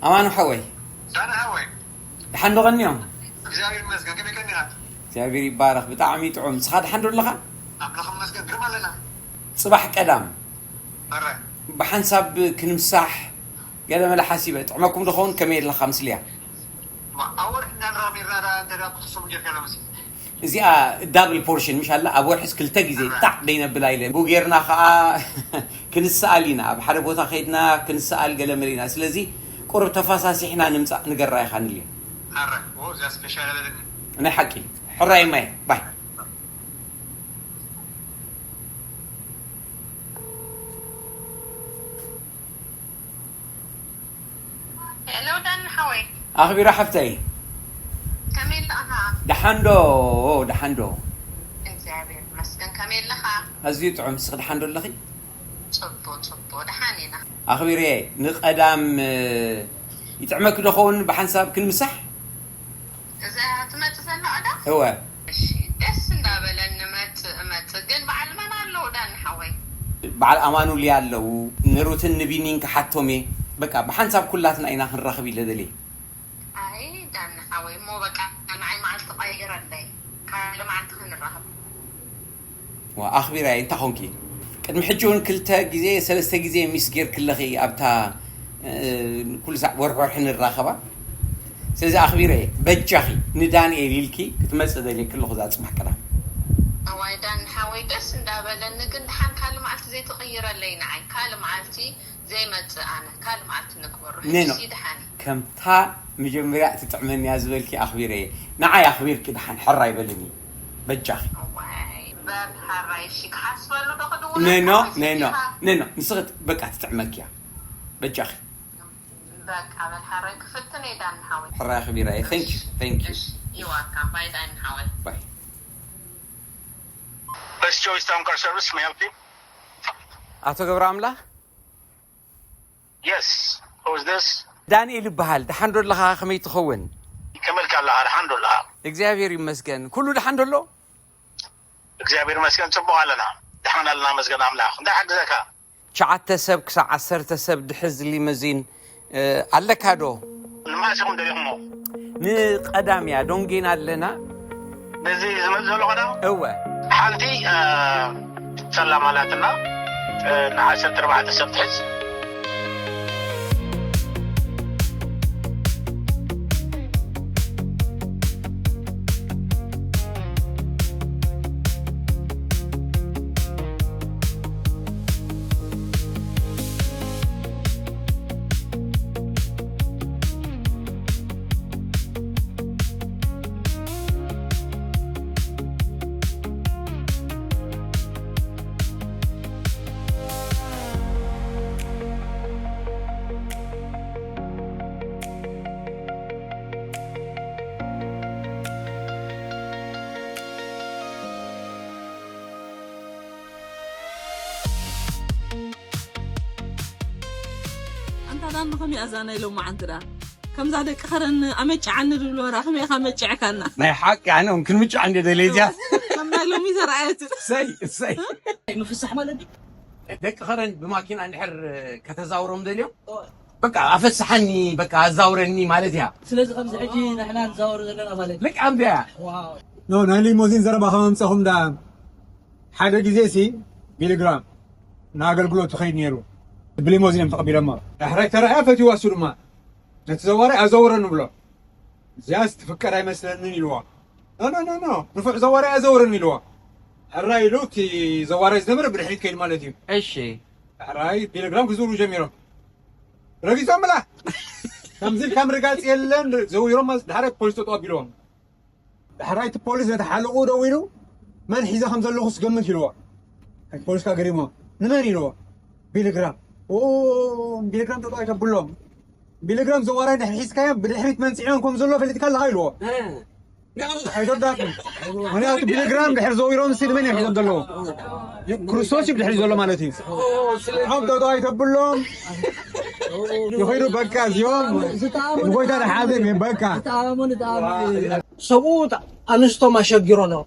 ኣማኑ ሓወይ፣ ዳና ሓወይ፣ ደሓን ዶ ቀኒዮም? እግዚኣብሔር ይመስገን። ከመይ ቀኒኻ? እግዚኣብሔር ይባረኽ። ብጣዕሚ ጥዑም። ንስኻ ደሓን ዶ ኣለኻ? ኣምላኽ ይመስገን። ግርማ ኣለና። ጽባሕ ቀዳም ኣረ ብሓንሳብ ክንምሳሕ ገለ መለ ሓሲበ። ጥዕመኩም ዶ ኸውን? ከመይ ኣለኻ? ምስልያ ኣወር እንዳንራሚርና ዳ እንተ ዳ ክትስሙ ጌርካ ሎምሲ እዚኣ ዳብል ፖርሽን ምሽ ኣላ። ኣብ ወርሒስ ክልተ ግዜ ጣዕ ደይነብላ ኢለ። ብኡ ጌርና ከዓ ክንሰኣል ኢና። ኣብ ሓደ ቦታ ከይድና ክንሰኣል ገለ መለ ኢና። ስለዚ ቁሩብ ተፋሳሲሕና ንምጻእ ንገራ ኢኻ ንልየ። ኣረ ዎ እዚኣ ስፔሻል ኣለኒ። ናይ ሓቂ ሕራይ ማይ ባይ። ሄሎ ዳኒ ሓወይ፣ ኣኽቢራ ሓፍተይ። ከመይ ኣለኻ? ደሓን ዶ? ደሓን ዶ? እግዚኣብሔር ይመስገን። ከመይ ኣለኻ? ኣዝዩ ጥዑም። ንስኺ ደሓን ዶ ኣለኺ? ጽቡቕ ጽቡቕ፣ ደሓን ኢና። ኣኽቢረ ንቐዳም እ፣ ይጥዕመኪ ዶ ኸውን ብሓንሳብ ክንምሳሕ? እዛ ትመጽእ ዘላ ዕዳ እወ። እሺ፣ ደስ እንዳበለን ንመጽእ እመጽእ። ግን በዓል መን ኣለዉ ዳኒ ሓወይ? በዓል ኣማኑል ኣለዉ። ንሩትን ንቢኒን ክሓቶም እየ። በቃ ብሓንሳብ ኩላትና ኢና ክንራኽብ ኢለ ደልየ። ኣይ ዳኒ ሓወይ፣ እሞ በቃ ንዓይ መዓልቲ ቀይረለይ፣ ካልእ መዓልቲ ክንራኸብ። ዋ፣ ኣኽቢራየ። እንታይ ኾንኪ? ቅድሚ ሕጂ እውን ክልተ ግዜ ሰለስተ ግዜ ሚስ ጌርክለኺ ኣብታ እ፣ ኩሉ ሳዕ ወርሒ ወርሒ ንራኸባ። ስለዚ ኣኽቢረ በጃኺ ንዳንኤል ኢልኪ ክትመጽእ ደልየኪ ኣለኹ እዛ ጽባሕ ቀዳም። እዋይ ዳኒ ሓወይ፣ ደስ እንዳበለኒ፣ ግን ድሓን ካልእ መዓልቲ ዘይትቕይረለይ ንዓይ፣ ካልእ መዓልቲ ዘይመጽእ ኣነ፣ ካልእ መዓልቲ ንግበሮ። ኔኖ፣ ሕጂ ድሓን ከምታ መጀመርያ ትጥዕመኒ እያ ዝበልኪ ኣኽቢረ፣ ንዓይ ኣኽቢርኪ ድሓን ሕራይ በልኒ በጃኺ። እዋይ በል ሓራይ፣ እሺ፣ ክሓስበሉ ዶ ክድውል? ኔኖ፣ ሓሲብካ? ኔኖ፣ ኔኖ፣ ንስኺ በቃ ትጥዕመኪ እያ በጃኺ። በቃ በል ሓራይ፣ ክፍትን እየ ዳኒ ሓወይ። ሕራይ ኣኽቢረ፣ thank you፣ thank you። እሺ፣ you welcome። ባይ ዳኒ ሓወይ። ባይ። Best Choice Tanker Service, may I help you? ኣቶ ገብረ ኣምላኽ? Yes. Who's this? ዳንኤል ይበሃል። ደሓን ዶ ኣለኻ? ከመይ ትኸውን? ከመልካ ኣለኻ? ደሓን ዶ ኣለኻ? እግዚኣብሔር ይመስገን። ኩሉ ደሓን ዶ ኣሎ? እግዚኣብሔር ይመስገን፣ ጽቡቕ ኣለና። ደሓን ኣለና፣ መስገን ኣምላኽ። እንታይ ሓግዘካ? ትሽዓተ ሰብ ክሳብ ዓሰርተ ሰብ ድሕዝ ሊመዚን፣ እ፣ ኣለካ ዶ? ንመዓስ ኢኹም ደሊኹሞ? ንቐዳም እያ፣ ዶንጌን ኣለና። ነዚ ዝመጽእ ዘሎ ቀዳም? እወ። ሓንቲ፣ እ፣ ሰላም ኣላትና፣ እ፣ ንዓሰርተ ኣርባዕተ ሰብ ትሕዝ። ኣንታ ዳኒ ከመይ ኣዛና ኢሎም መዓንቲ ዳ ከምዛ ደቂ ኸረን ኣመጭዓኒ ዝብሎ ራ ከመይ ኢኻ መጭዕካና? ናይ ሓቂ ኣነ እውን ክንምጫዕ እንደ ደለይትያ ከም ናይ ሎሚ ተረኣየት እሰይ እሰይ ምፍሳሕ ማለት ድዩ? ደቂ ኸረን ብማኪና እንድሕር ከተዛውሮም ደልዮም በቃ ኣፈስሓኒ በቃ ኣዛውረኒ ማለት እያ። ስለዚ ከምዚ ሕጂ ንሕና ንዛወር ዘለና ማለት እዩ። ልቃም ድያ ዋው። ኖ ናይ ሊሞዚን ዘረባ ከመምፀኹም ዳ ሓደ ግዜ ሲ ቢሊግራም ንኣገልግሎት ትኸይድ ነይሩ ብሊሞዚን እዮም ተቐቢሎሞ። ዳሕራይ ተረኣያ ፈትዋ እሱ ድማ ነቲ ዘዋራይ ኣዘውረኒ ብሎ። እዚኣስ ትፍቀድ ኣይመስለንን ኢልዎ። ኖ ኖ ኖ ኖ ንፉዕ ዘዋራይ ኣዘውረኒ ኢልዎ። ሕራይ ኢሉ እቲ ዘዋራይ ዝነበረ ብድሕሪት ከይድ ማለት እዩ። እሺ። ዳሕራይ ቢሊግራም ክዝውሩ ጀሚሮም። ረጊጾም ብላ ከምዚ ኢልካ ምርጋጽ የለን። ዘዊሮም ዳሕራይ ፖሊስ ጠጠው ኣቢልዎም። ዳሕራይ እቲ ፖሊስ ነቲ ሓለቕኡ ደዊሉ መን ሒዘ ከም ዘለኹ ስገምት ኢልዎ። እቲ ፖሊስ ከኣ ገሪሞ ንመን ኢልዎ። ቢሊግራም። ኦ ቢሊግራም ጠጠው ኣይተብሎም። ቢሊግራም ዘዋራይ ድሕሪ ሒዝካዮ ብድሕሪት መንጽዕዮም ከም ዘሎ ፈሊጥካ ኣለኻ ኢልዎ። ኣይተወዳእኩ። ምክንያቱ ቢሊግራም ድሕሪ ዘዊሮም ሲ ንመን እዮም ሒዞም ዘለዉ? ክርስቶስ እዩ ብድሕሪ ዘሎ ማለት እዩ። ሓም ጠጠው ኣይተብሎም። ይኸይዱ በቃ እዚኦም ንጎይታ ንሓዘ በቃ። ሰብኡ ኣንስቶም ኣሸጊሮ ነው።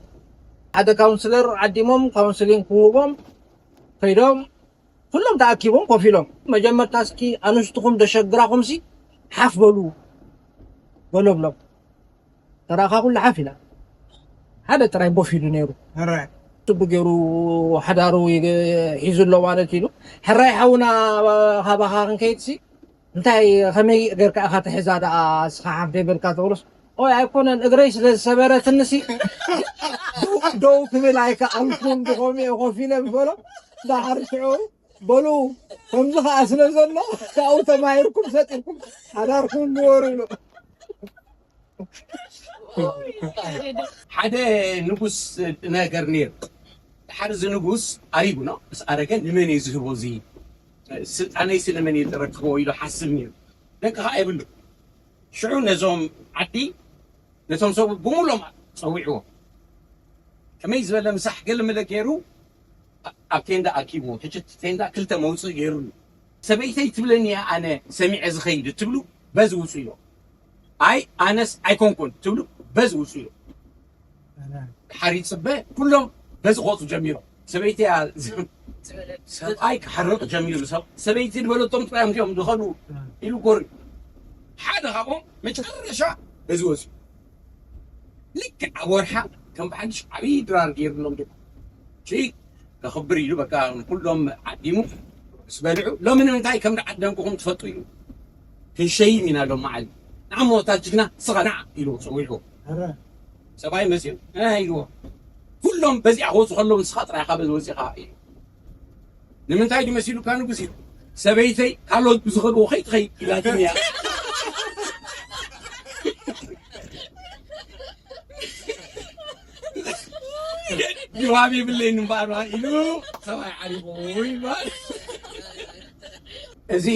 ሓደ ካውንስለር ዓዲሞም ካውንስሊንግ ክህቦም ከይዶም ኩሎም ተኣኪቦም ኮፍ ኢሎም መጀመርታ እስኪ ኣንስትኹም ደሸግራኹም ሲ ሓፍ በሉ በሎ ብሎም። ተራኻ ኩሉ ሓፍ ኢላ። ሓደ ጥራይ ቦፍ ኢሉ ነይሩ። ጽቡቅ ገይሩ ሓዳሩ ሒዙ ኣሎ ማለት ኢሉ። ሕራይ ሓውና፣ ካባኻ ክንከይድሲ እንታይ ከመይ ጌርካ ኢኻ ትሕዛ ደኣ? እስኻ ሓፍ ደይበልካ ትብሎስ? ኦይ ኣይኮነን፣ እግረይ ስለ ዝሰበረትንሲ ደው ክብል ኣይከኣልኩን። ብኸምኡ ኮፍ ኢለ ምስ በሎ፣ ደሓር ሽዑ በሉ ከምዚ ከኣ ስለ ዘሎ ካብኡ ተማሂርኩም ሰጢርኩም ሓዳርኩም ግበሩ ኢሉ። ሓደ ንጉስ ነገር ነይሩ። ሓደ እዚ ንጉስ ኣሪጉ ነው። ምስ ኣረገ ንመን እዩ ዝህቦ እዚ ስልጣነይ ስለመን እዩ ዝረክቦ ኢሉ ሓስብ ነይሩ። ደቂ ከዓ ይብሉ። ሽዑ ነዞም ዓዲ ነቶም ሰብ ብሙሎም ፀዊዕዎ። ከመይ ዝበለ ምሳሕ ገለመለ ገይሩ ኣብ ቴንዳ ኣኪብዎ። ሕጂ ቴንዳ ክልተ መውፅእ ገይሩሉ። ሰበይተይ ትብለኒ እያ ኣነ ሰሚዐ ዝኸይድ ትብሉ በዚ ውፁ ኢሎ። ኣይ ኣነስ ኣይኮንኩን ትብሉ በዚ ውፁ ኢሎ። ድሓር ይፅበ ኩሎም በዚ ክወፁ ጀሚሮም። ሰበይተይ እያ ሰብኣይ ክሓርቕ ጀሚሩ። ሰብ ሰበይቲ ዝበለቶም ጥራዮም እዮም ዝኸዱ ኢሉ ጎሪ። ሓደ ካብኦም መጨረሻ በዚ ወፂ። ልክዕ ኣብ ወርሓ ከም ብሓድሽ ዓብዪ ድራር ገይሩሎም ዶ ቺ ከኽብር ኢሉ በቃ ንኩሎም ዓዲሙ ምስ በልዑ ሎሚ ንምንታይ ከም ዝዓደምኩኹም ትፈልጡ ኢሉ ክንሸይም ኢና ሎም መዓል ንዓሞ ወታጅግና ስኻ ንዓ ኢሉ ፀዊዑ ሰብኣይ መፅኡ ኢልዎ ኩሎም በዚኣ ክወፁ ከለዉ ንስኻ ጥራይ ካብ ወፂኻ ኢሉ ንምንታይ ድመሲሉካ ንጉስ ኢሉ ሰበይተይ ካልኦት ብዝኸድዎ ከይትኸይድ ኢላትኒ እያ ጅዋብ የብለይን እምበኣር ኢሉ ሰብኣይ ዓሪቑ ይበሃል እዚ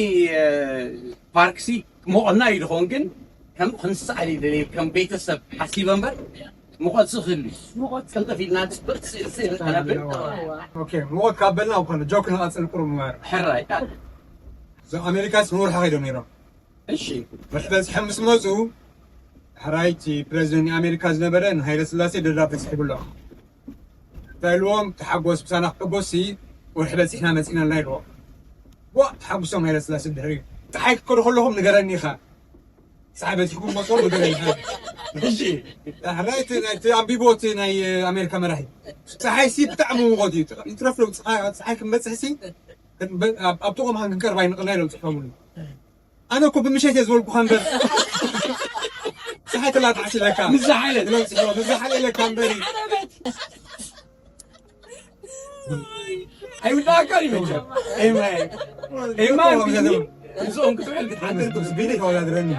ፓርክሲ ሞቐና እዩ ዝኾን ግን ከም ክንስኣል ይደለየ ከም ቤተሰብ ሓሲበ እምበር ሙቐት ዝኽእል እዩ ሙቐት ቀልጠፍ ኢልና ስእሊ ስእሊ ተነብል ሙቐት ካብ በልና ኮነ ጆክ ንቐፅል ቁሩብ ምባር ሕራይ እዞም ኣሜሪካስ ንወርሒ ከይዶም ነይሮም እሺ መሕበፅሐ ምስ መፁ ሕራይቲ ፕሬዚደንት ኣሜሪካ ዝነበረ ንሃይለ ስላሴ ደብዳቤ ፅሒፉሎም እንታይ ኢልዎም ተሓጎስ ምሳና ክሕጎስሲ ወርሒ በፂሕና መፂናልና ኢልዎም ዋ ተሓጉሶም ሃይለ ስላሴ ድሕሪ ፀሓይ ክከዱ ከለኹም ንገረኒ ኢኻ ፀሓይ በፂሕኩም መፅኦም ንገረኒ ኢኻ ሕራይቲ ናይቲ ኣንቢቦ እቲ ናይ ኣሜሪካ መራሒ ፀሓይ ሲ ብጣዕሚ ሙቐት እዩ ይትረፍ ለው ፀሓይ ክንበፅሕሲ ኣብ ጥቕኦም ሃን ክንቀርብ ኣይንቕልና ኢሎም ፅሕፎምሉ ኣነ እኮ ብምሸት እየ ዝበልኩኻ እምበር ፀሓይ ተላጣዕሲ ኢለካ ምዝሓለ ኢሎም ፅሕፎም ምዝሓለ ኢለካ እምበሪ ኣይውዳእካን እዩ መቸም ኤማይ ኤማን ቢኒ ምስኦም ክትውዕል ክትሓድር ቢኒ ተወዳድረኒ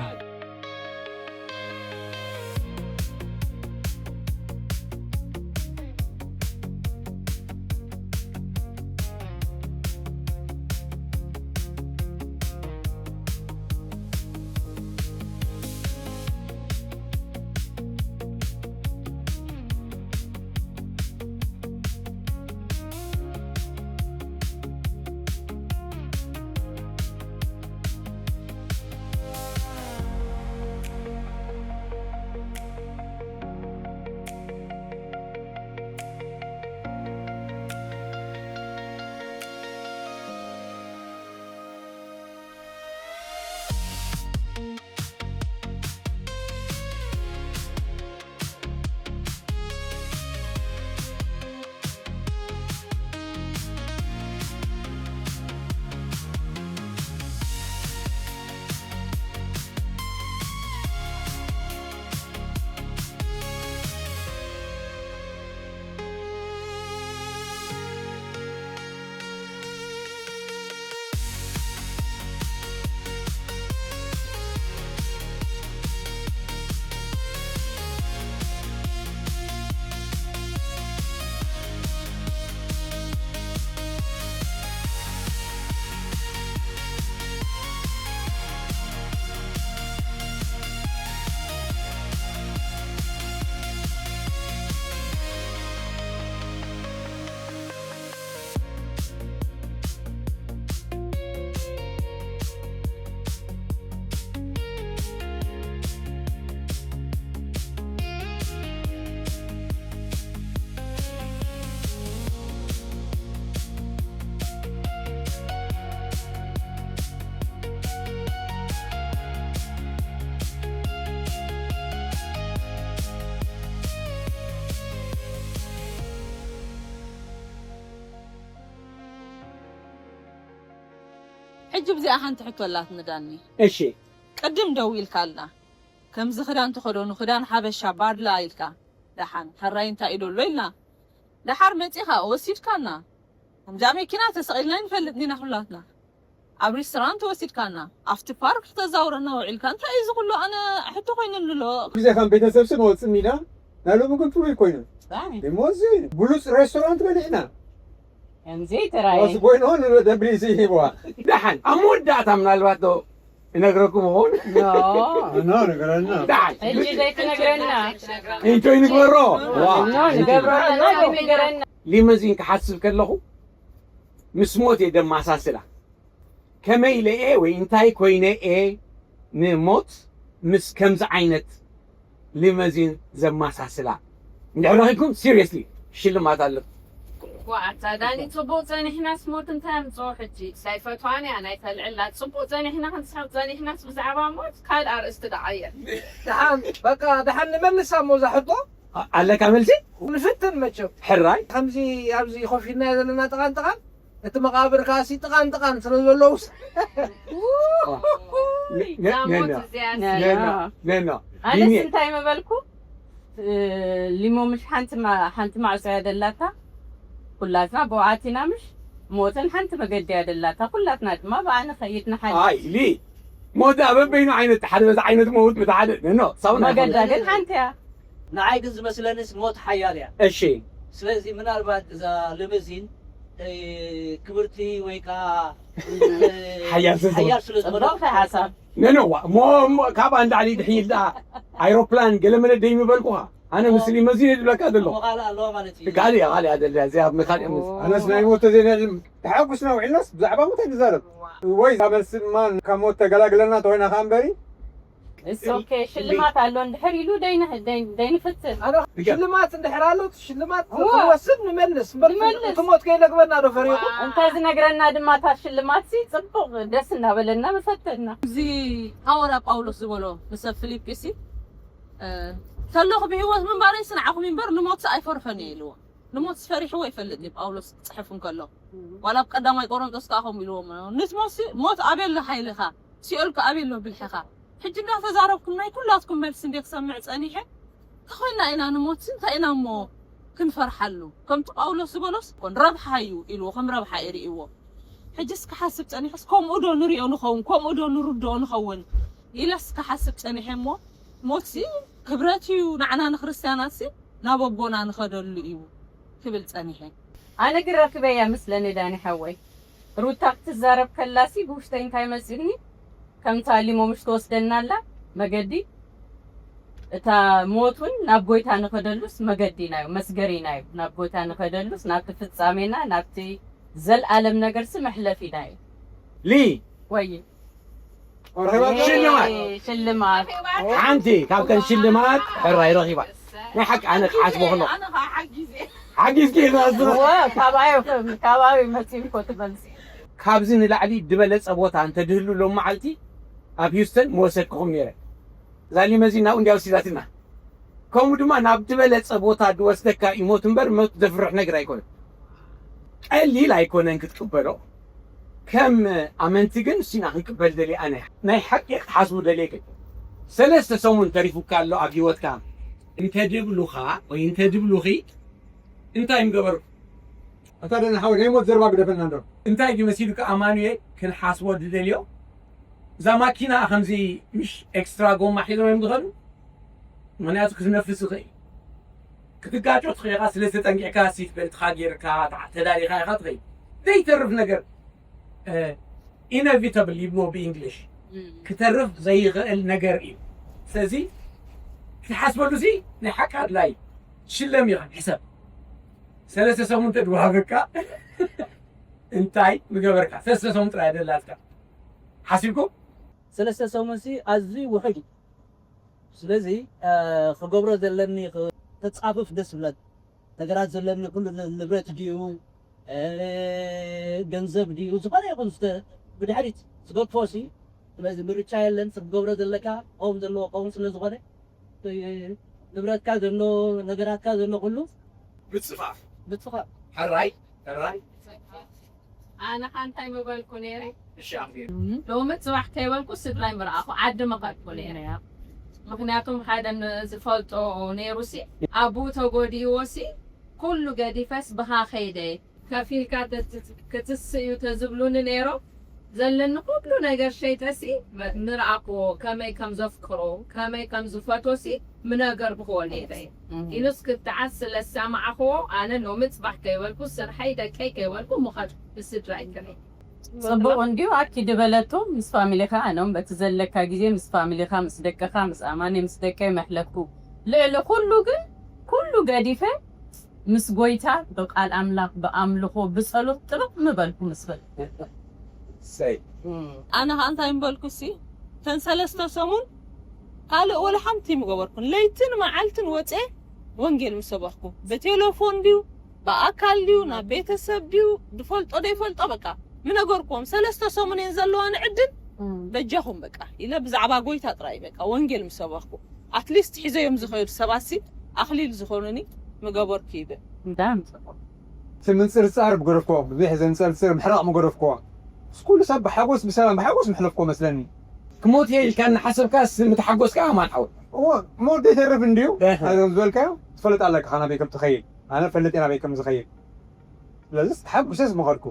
ሕጂ ብዚኣ ሓንቲ ሕቶ ኣላትኒ ዳኒ። እሺ ቅድም ደው ኢልካልና፣ ከምዚ ክዳን ተኸደኑ፣ ክዳን ሓበሻ ባድላ ኢልካ፣ ደሓን ሕራይ እንታይ እዩ ደሎ ኢልና። ደሓር መጺኻ ወሲድካና። ከምዛ መኪና ተሰቒልና ንፈልጥ ዲና ኩላትና? ኣብ ሪስቶራንት ወሲድካና፣ ኣብቲ ፓርክ ተዛውረና ውዒልካ። እንታይ እዩ እዚ ኩሉ? ኣነ ሕቶ ኮይኑኒ ኣሎ። ግዜ ከም ቤተሰብ ስን ወፅን ኢና ናሎም ግን ፍሉይ ኮይኑ እሞ እዚ ብሉፅ ሬስቶራንት በሊዕና ከምዚ ተራየ ወስ ኮይኖ ንደብሊሲ ሂዋ ደሓን ኣብ መወዳእታ ምናልባት ዶ እነግረኩም ይኸውን ኖ ነገረና ደሓን ሕጂ ዘይትነግረና ኢንጆይ ንግበሮ ዋ ኖ ንገብረና ንገረና ሊመዚን ክሓስብ ከለኹ ምስ ሞት እየ ደማሳስላ ከመይ ኢለ እየ ወይ እንታይ ኮይነ እየ ንሞት ምስ ከምዚ ዓይነት ሊመዚን ዘማሳስላ እንድሕር ረኺብኩም ሲሪየስሊ ሽልማት ኣለኩም ዋዓታ ዳኒ ፅቡቅ ፀኒሕናስ ሞት እንታይ ኣምፅኦ ሕጂ ሳይፈትዋን እያ ናይ ተልዕላ ፅቡቅ ፀኒሕና ክንስሕቅ ፀኒሕናስ ብዛዕባ ሞት ካልእ ኣርእስቲ ደዓየ ደሓን በቃ ደሓን ንመልሳ እሞ እዛ ሕቶ ኣለካ መልሲ ንፍትን መቸም ሕራይ ከምዚ ኣብዚ ኮፍ ኢልና ዘለና ጥቓን ጥቓን እቲ መቃብር ከዓሲ ጥቓን ጥቓን ስለ ዘለውስ እዛ ሞት እዚኣ ነና ነና ኣነስ እንታይ መበልኩ ሊሞ ምሽ ሓንቲ ማ- ሓንቲ ማዕጾ እያ ደላታ ኩላትና ብውዓት ኢና ምሽ ሞትን ሓንቲ መገዲ እያ ደላታ ኩላትና ድማ ብኣ ንኸይድ ንሓድ ኣይ ሊ ሞት በበይኑ ዓይነት ሓደ በዚ ዓይነት መውት በቲ ሓደ ነኖ ሳውና መገዳ ግን ሓንቲ እያ ንዓይ ግን ዝመስለንስ ሞት ሓያል እያ እሺ ስለዚ ምናልባት እዛ ልምዚን እ፣ ክብርቲ ወይ ከዓ እ፣ ሓያል ስለ ዝኾነ። ሓያል ስለ ዝኾነ ጽቡቕ ሓሳብ ነኖዋ እሞ እሞ ካብኣ ንላዕሊ ድሕይል ደኣ ኣይሮፕላን ገለመለ ደይምበልኩኻ ኣነ ምስ ሊመዚን እየ ዝብለካ ዘለኹ እሞ ካልእ ኣለዋ ማለት እዩ ካልእ እያ ካልእ እያ ደላ እዚኣ ብካልእ ምስ ኣነስ ናይ ሞት ተዘይና ተሓጉስና ውዒልናስ ብዛዕባ ሞት ኣይንዛረብ ወይ ኣበልስማ ካብ ሞት ተገላግለና ተኮይና ከኣ እምበሪ እስ ኦኬ ሽልማት ኣሎ እንድሕር ኢሉ ደይንህ- ደይ- ደይንፍትን ሽልማት እንድሕር ኣሎ እቲ ሽልማት እዋ። ክንወስድ ንመልስ እምበር ንመልስ። እቲ ሞት ከይለግበና ዶ ፈሪቑ እንተ ዝነግረና ድማ እታ ሽልማት ሲ ጽቡቕ ደስ እናበለና ምፈተና እዚ ሃዋርያ ጳውሎስ ዝበሎ ንሰብ ፊልጲስ እ፣ ከለኹ ብህይወት ምንባረይስ ንዓኹም ይንበር ንሞትስ ኣይፈርሖን እየ ኢልዎ። ንሞትስ ፈሪሕዎ ይፈልጥ ድዩ ጳውሎስ ክጽሕፍ እንከሎ? ዋላ ኣብ ቀዳማይ ቆሮንጦስ ከኣ ከምኡ ኢልዎም ንትሞትሲ ሞት ኣበይ ኣሎ ሓይልኻ? ሲኦል ከ ኣበይ ኣሎ ብልሕኻ? ሕጂ እንዳተዛረብኩም ናይ ኩላትኩም መልሲ እንደ ክሰምዕ ጸኒሐ እንተኾይና ኢና ንሞትሲ እንታይ ኢና እሞ ክንፈርሓሉ? ከምቲ ጳውሎስ ዝበሎስ ኮን ረብሓ እዩ ኢልዎ ከም ረብሓ ይርእይዎ። ሕጅስ ክሓስብ ጸኒሐስ ከምኡ ዶ ንሪኦ ንኸውን ከምኡ ዶ ንርድኦ ንኸውን ኢለስ ክሓስብ ጸኒሐ እሞ ሞትሲ ክብረት እዩ ንዓና ንክርስትያናትሲ ናብ ኣቦና ንኸደሉ እዩ ክብል ጸኒሐ። ኣነ ግን ረኪበያ መስለኒ ዳኒ ሓወይ ሩታ ክትዛረብ ከላሲ ብውሽጠይ እንታይ መፂኒ ከምታ ሊሞ ምሽ ትወስደና ኣላ መገዲ እታ ሞት እውን ናብ ጎይታ ንኸደሉስ መገዲና እዩ መስገሪና እዩ ናብ ጎይታ ንኸደሉስ ናብቲ ፍጻሜና ናብቲ ዘልኣለም ነገርሲ መሕለፊና እዩ ሊ ወይ ሽልማት ሽልማት ሓንቲ ካብተን ሽልማት ሕራይ ረኺባ ናይ ሓቂ ኣነ ክሓስቦ ከሎ ሓጊዝኪ ኢኻ ዝብሎ እወ ካባዩ ካባዩ መፂኡ እኮ ትመልሲ ካብዚ ንላዕሊ ዝበለፀ ቦታ እንተድህሉ ሎም መዓልቲ ኣብ ሂውስተን ምወሰድክኹም ነይረ እዛ ሊመዚን ናብኡ እንድያ ወሲዳትና ከምኡ ድማ ናብ ዝበለፀ ቦታ ዝወስደካ እዩ ሞት እምበር ሞት ዘፍርሕ ነገር ኣይኮነን ቀሊል ኣይኮነን ክትቅበሎ ከም ኣመንቲ ግን እሱና ክንቅበል ደልየ ኣነ ናይ ሓቂ ክትሓስቡ ደልየ ግን ሰለስተ ሰሙን ተሪፉካ ኣሎ ኣብ ህይወትካ እንተድብሉኻ ወይ እንተድብሉኺ እንታይ ምገበርኩ ኣታ ደና ሓወይ ናይ ሞት ዘርባ ግደፈና እንዶ እንታይ ድዩ መሲሉካ ኣማኑኤል ክንሓስቦ ዝደልዮ እዛ ማኪና ከምዚ ምሽ ኤክስትራ ጎማ ሒዞም እዮም ዝኸዱ ምክንያቱ ክትነፍስ ይኽእል ክትጋጮ ትኽእልካ ስለ ዝተጠንቂዕካ ሲት ቤልትካ ጌርካ ተዳሊኻ ኢኻ ትኸይድ ዘይተርፍ ነገር ኢነቪተብል ይብልዎ ብእንግሊሽ ክተርፍ ዘይኽእል ነገር እዩ ስለዚ ክትሓስበሉ ሲ ናይ ሓቂ ኣድላይ ሽለም ኢኻ ሕሰብ ሰለስተ ሰሙን ተድወሃበካ እንታይ ምገበርካ ሰለስተ ሰሙን ጥራይ ደላትካ ሓሲብኩም ሰለስተ ሰሙን ሲ ኣዝዩ ውሑድ እዩ ስለዚ ክገብሮ ዘለኒ ተፃፍፍ ደስ ብለን ነገራት ዘለኒ ኩሉ ንብረት ድዩ ገንዘብ ድዩ ዝኾነ ይኹን ብድሕሪት ዝገድፎ ሲ ስለዚ ምርጫ የለን ክገብሮ ዘለካ ክኸውን ዘለዎ ክኸውን ስለ ዝኾነ ንብረትካ ዘሎ ነገራትካ ዘሎ ኩሉ ምፅፋፍ ምፅፋፍ ሕራይ ሕራይ ኣነ ከ እንታይ ምበልኩ ነይረ? ሎሚ ጽባሕ ከይበልኩ ስድራይ ምረኣኹ፣ ዓዲ መኸድኩ ነይረ። ምኽንያቱም ሓደ ዝፈልጦ ነይሩ ሲ፣ ኣቡኡ ተጎዲእዎ ሲ፣ ኩሉ ገዲፈስ ብኻ ከይደ። ከፊልካ ክትስእ እዩ ተዝብሉኒ ነይሮም። ዘለኒ ኩሉ ነገር ሸይጠሲ ምረኣክዎ፣ ከመይ ከም ዘፍቅሮ፣ ከመይ ከም ዝፈትዎ ሲ ምነገርክዎ ነይረ። ኢሉስ ክትዓስ ስለ ዝሰማዕክዎ፣ ኣነ ሎሚ ጽባሕ ከይበልኩ፣ ስርሐይ ደቀይ ከይበልኩ ምኸድኩ ብስድራይ ክርኢ። ጽቡቕ እንድዩ ኣኪ ድበለቶ ምስ ፋሚሊኻ። ኣነም በቲ ዘለካ ግዜ ምስ ፋሚሊኻ፣ ምስ ደቅኻ፣ ምስ ኣማኒ፣ ምስ ደቀይ መሕለፍኩ። ልዕሊ ኩሉ ግን ኩሉ ገዲፈ ምስ ጎይታ ብቃል ኣምላኽ፣ ብኣምልኾ፣ ብጸሎት ጥርቕ ምበልኩ ምስ በልኩ። ሰይ ኣነ ከዓ እንታይ ምበልኩ ሲ፣ ተን ሰለስተ ሰሙን ካልእ ወላ ሓንቲ ምገበርኩን። ለይትን መዓልትን ወፅኤ ወንጌል ምሰበኽኩ። ብቴሌፎን ድዩ ብኣካል ድዩ ናብ ቤተሰብ ድዩ ድፈልጦ ደይፈልጦ በቃ ምነገርኩዎም። ሰለስተ ሰሙን እየን ዘለዋኒ ዕድል፣ በጃኹም በቃ ኢለ ብዛዕባ ጎይታ ጥራይ በቃ ወንጌል ምሰበኽኩ። ኣትሊስት ሒዘዮም ዝኸዱ ሰባት ሲ ኣኽሊል ዝኾኑኒ ምገበርኩ ይብል። እንዳምፅኹም እቲ ምንፅርፃር ምገደፍክዎ፣ ብዙሕ ዘንፀርፅር ምሕራቕ ምገደፍክዎ። ምስ ኩሉ ሰብ ብሓጎስ ብሰላም ብሓጎስ ምሕለፍክዎ መስለኒ። ክሞት እየ ኢልካ እናሓሰብካ ምተሓጎስካ ኣማን ዓወት። እዎ፣ ሞት ዘይተርፍ እንድዩ። ኣዞም ዝበልካዮ ትፈልጥ ኣለካ ናበይ ከም ትኸይድ። ኣነ ፈልጥ እየ ናበይ ከም ዝኸይድ። ስለዚ ተሓጉሰ ዝመኸድኩ።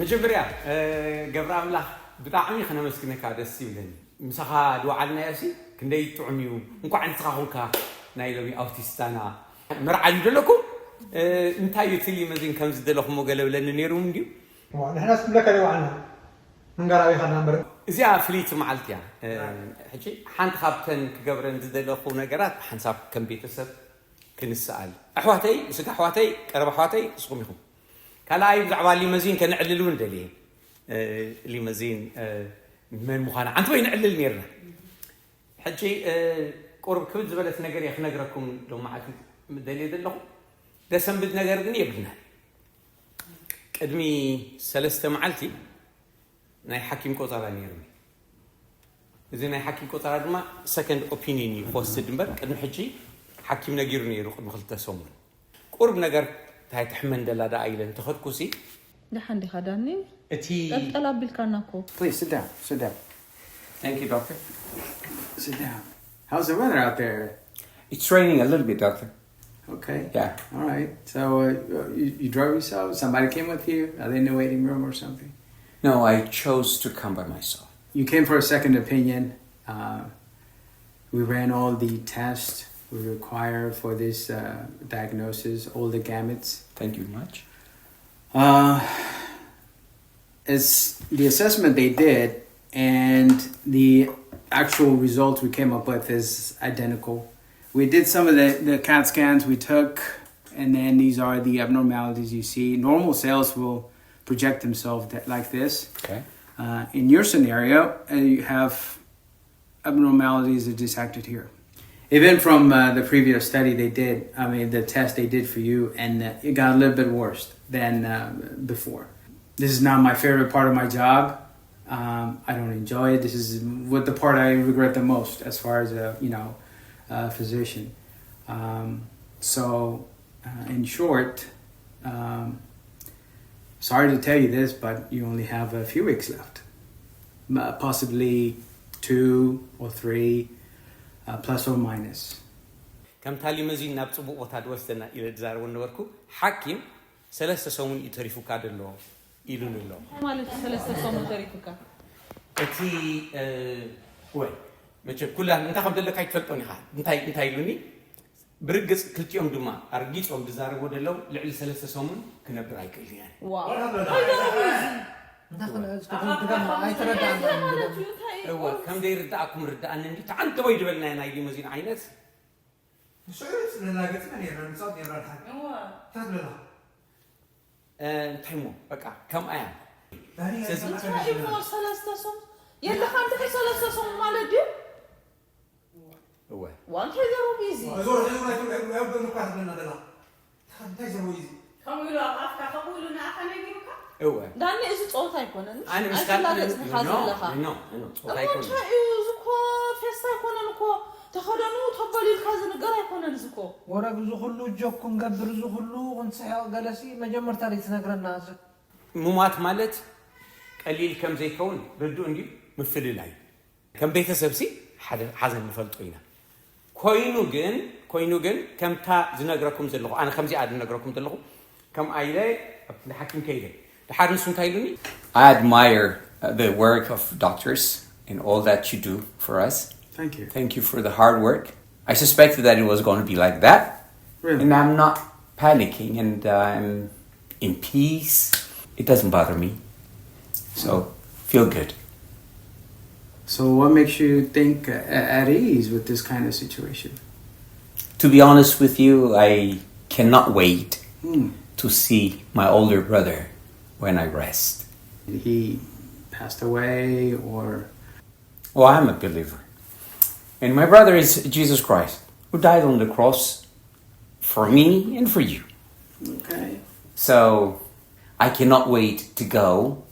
መጀመርያ ገብረ ኣምላኽ ብጣዕሚ ክነመስግነካ ደስ ይብለኒ። ምሳኻ ዝወዓልናዮ ሲ ክንደይ ጥዑም እዩ። እንኳዕ ንስኻ ኮንካ ናይ ሎሚ ኣውቲስታና። መርዓ ድዩ ዘለኩም? እንታይ እዩ እቲ ሊመዚን ከም ዝደለኹሞ ገለ ብለኒ ነይሩ እንድዩ። ንሕናስ ንብለካ ዘይወዓልና ምንጋር ኣበይካ ዳንበር። እዚኣ ፍልይቲ መዓልቲ እያ። ሕጂ ሓንቲ ካብተን ክገብረን ዝደለኹ ነገራት ሓንሳብ ከም ቤተሰብ ክንስኣል። ኣሕዋተይ፣ ስጋ ኣሕዋተይ፣ ቀረባ ኣሕዋተይ ንስኹም ኢኹም። ካልኣይ ብዛዕባ ሊመዚን ከነዕልል እውን ደልየ። ሊመዚን መን ምዃና ዓንተ ወይ ንዕልል ነርና። ሕጂ ቁርብ ክብድ ዝበለት ነገር እየ ክነግረኩም ሎም መዓልቲ ደልየ ዘለኹ። ደሰንብድ ነገር ግን የብልና። ቅድሚ ሰለስተ መዓልቲ ናይ ሓኪም ቆጸራ ነይሩኒ። እዚ ናይ ሓኪም ቆጸራ ድማ ሰከንድ ኦፒኒን እዩ ክወስድ እምበር ቅድሚ ሕጂ ሓኪም ነጊሩ ነይሩ ቅድሚ ክልተ ሰሙን። ቁርብ ነገር እንታይ ትሕመን ደላ ደኣ ኢለ እንተኸድኩሲ። ደሓን ዲኻ ዳኒ? እቲ ጠልጠል ኣቢልካና እኮ። Please sit down. Sit down. Thank you, doctor. Sit down. How's the weather out there? It's raining a little bit, doctor. Okay. Yeah. All right. So uh, you, you drove yourself? Somebody came with you? Are they in the waiting room or something? No, I chose to come by myself. You came for a second opinion. Uh, we ran all the tests we require for this uh, diagnosis, all the gametes. Thank you much. Uh, it's the assessment they did and the actual results we came up with is identical. We did some of the, the CAT scans we took, and then these are the abnormalities you see. Normal cells will project themselves that, like this. Okay. Uh, in your scenario, uh, you have abnormalities that just acted here. Even from uh, the previous study they did, I mean, the test they did for you, and uh, it got a little bit worse than uh, before. This is not my favorite part of my job, Um, I don't enjoy it. This is what the part I regret the most as far as a, you know, a physician. Um, so, uh, in short, um, sorry to tell you this, but you only have a few weeks left. M- Possibly two or three, uh, plus or minus. ከምታ ሊመዚን ናብ ጽቡቕ ቦታ ድወስደና ኢለ ዝዛረቦ ነበርኩ። ሓኪም ሰለስተ ሰሙን እዩ ተሪፉካ ደሎ ኢሉን ኣሎ። ማለት ሰለስተ ሰሙን ተሪፉካ። እቲ ወይ መቸም ኩላ እንታይ ከም ዘለካ ኣይትፈልጦን ኢኻ። እንታይ እንታይ ኢሉኒ? ብርግጽ ክልቲኦም ድማ ኣርጊጾም ዝዛረቡ ደለው ልዕሊ ሰለስተ ሰሙን ክነብር ኣይክእልን እየ። ዋው እንታይ ክነዕዝ ክትብል ትገምት ኣይተረዳእናን። እወ ከም ዘይርዳእኩም ርዳእኒ እንዲ ተዓንተ ወይ ዝበልናዮ ናይ ሊሙዚን ዓይነት ንስዑ ዝለላገጽና ነርና ንጻወት ነርና ድሓን እንታይ ትብለና እንታይ ሞ በቃ ከምኣ እያ። ስለዚ እንታይ እዩ ሰለስተ ሰሙን የለኻ እንታይ ሰለስተ ሰሙን ማለት ድዩ? እወ ዋንታይ ገሩ ቢዚ ዞር ሕዝቡ ናይ ትብሎ ናይ ወገን እኳ ትብለና ዘላ እንታይ ዘርቦ እዩ እዚ ከምኡ ኢሉ ኣብ ኣፍካ ከምኡ ኢሉ ንኣኻ ነጊሩካ እወ ዳኒ እዚ ፀወታ ኣይኮነን። ኣነ ምስ ኣይትላገጽ ንኻ ዘለኻ ኖ ኖ እሞ ጾታ ኣይኮነ እንታይ እዩ እዚ እኮ ፌስታ ኣይኮነን እኮ ተኸደኑ ተበሉ ኢልካ ዝንገር ኣይኮነን እዚ እኮ። ወረ ብዚ ኩሉ ጆክ ክንገብር እዚ ኩሉ ክንስሕቕ ገለሲ መጀመርታ ደይ ትነግረና እዚ ምሟት ማለት ቀሊል ከም ዘይከውን ርዱእ እንድዩ። ምፍልላይ ከም ቤተሰብ ሲ ሓደ ሓዘን ንፈልጦ ኢና። ኮይኑ ግን ኮይኑ ግን ከምታ ዝነግረኩም ዘለኹ ኣነ ከምዚኣ ዝነግረኩም ዘለኹ ከም ኣይለ ኣብ ሓኪም ከይደ ድሓር ንሱ እንታይ ኢሉኒ? I admire uh, the work of doctors and all that you do for us. Thank you. Thank you for the hard work. I suspected that it was going to be like that. Really? And I'm not panicking and uh, I'm in peace. It doesn't bother me. So, feel good. So, what makes you think uh, at ease with this kind of situation? To be honest with you, I cannot wait Hmm. to see my older brother when I rest. Did he passed away or? Oh, I'm a believer. And my brother is Jesus Christ, who died on the cross for me and for you. Okay. So I cannot wait to go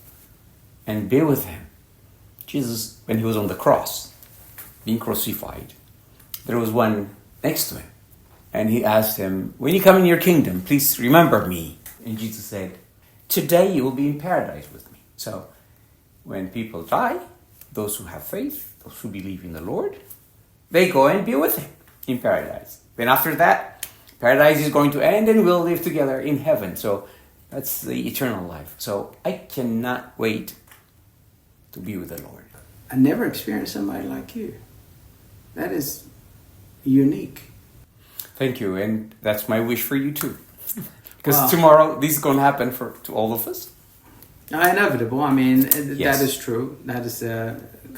and be with him. Jesus, when he was on the cross, being crucified, there was one next to him. And he asked him, "When you come in your kingdom, please remember me." And Jesus said, "Today you will be in paradise with me." So when people die, those who have faith, those who believe in the Lord, they go and be with him in paradise. Then after that, paradise is going to end and we'll live together in heaven. So that's the eternal life. So I cannot wait to be with the Lord. I never experienced somebody like you. That is unique. Thank you, and that's my wish for you too. Because Wow. tomorrow this is going to happen for to all of us. Uh, inevitable. I mean, it- Yes. that is true. That is the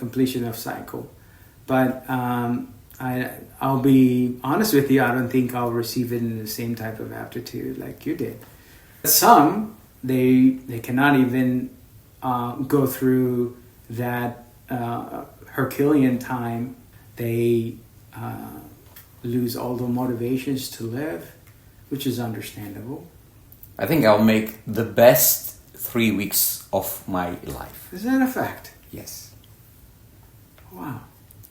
completion of cycle. But um, I, I'll be honest with you. I don't think I'll receive it in the same type of aptitude like you did. Some they they cannot even uh, go through that uh, Herculean time. They uh, lose all the motivations to live, which is understandable. I think I'll make the best three weeks of my life. Is that a fact? Yes. Wow.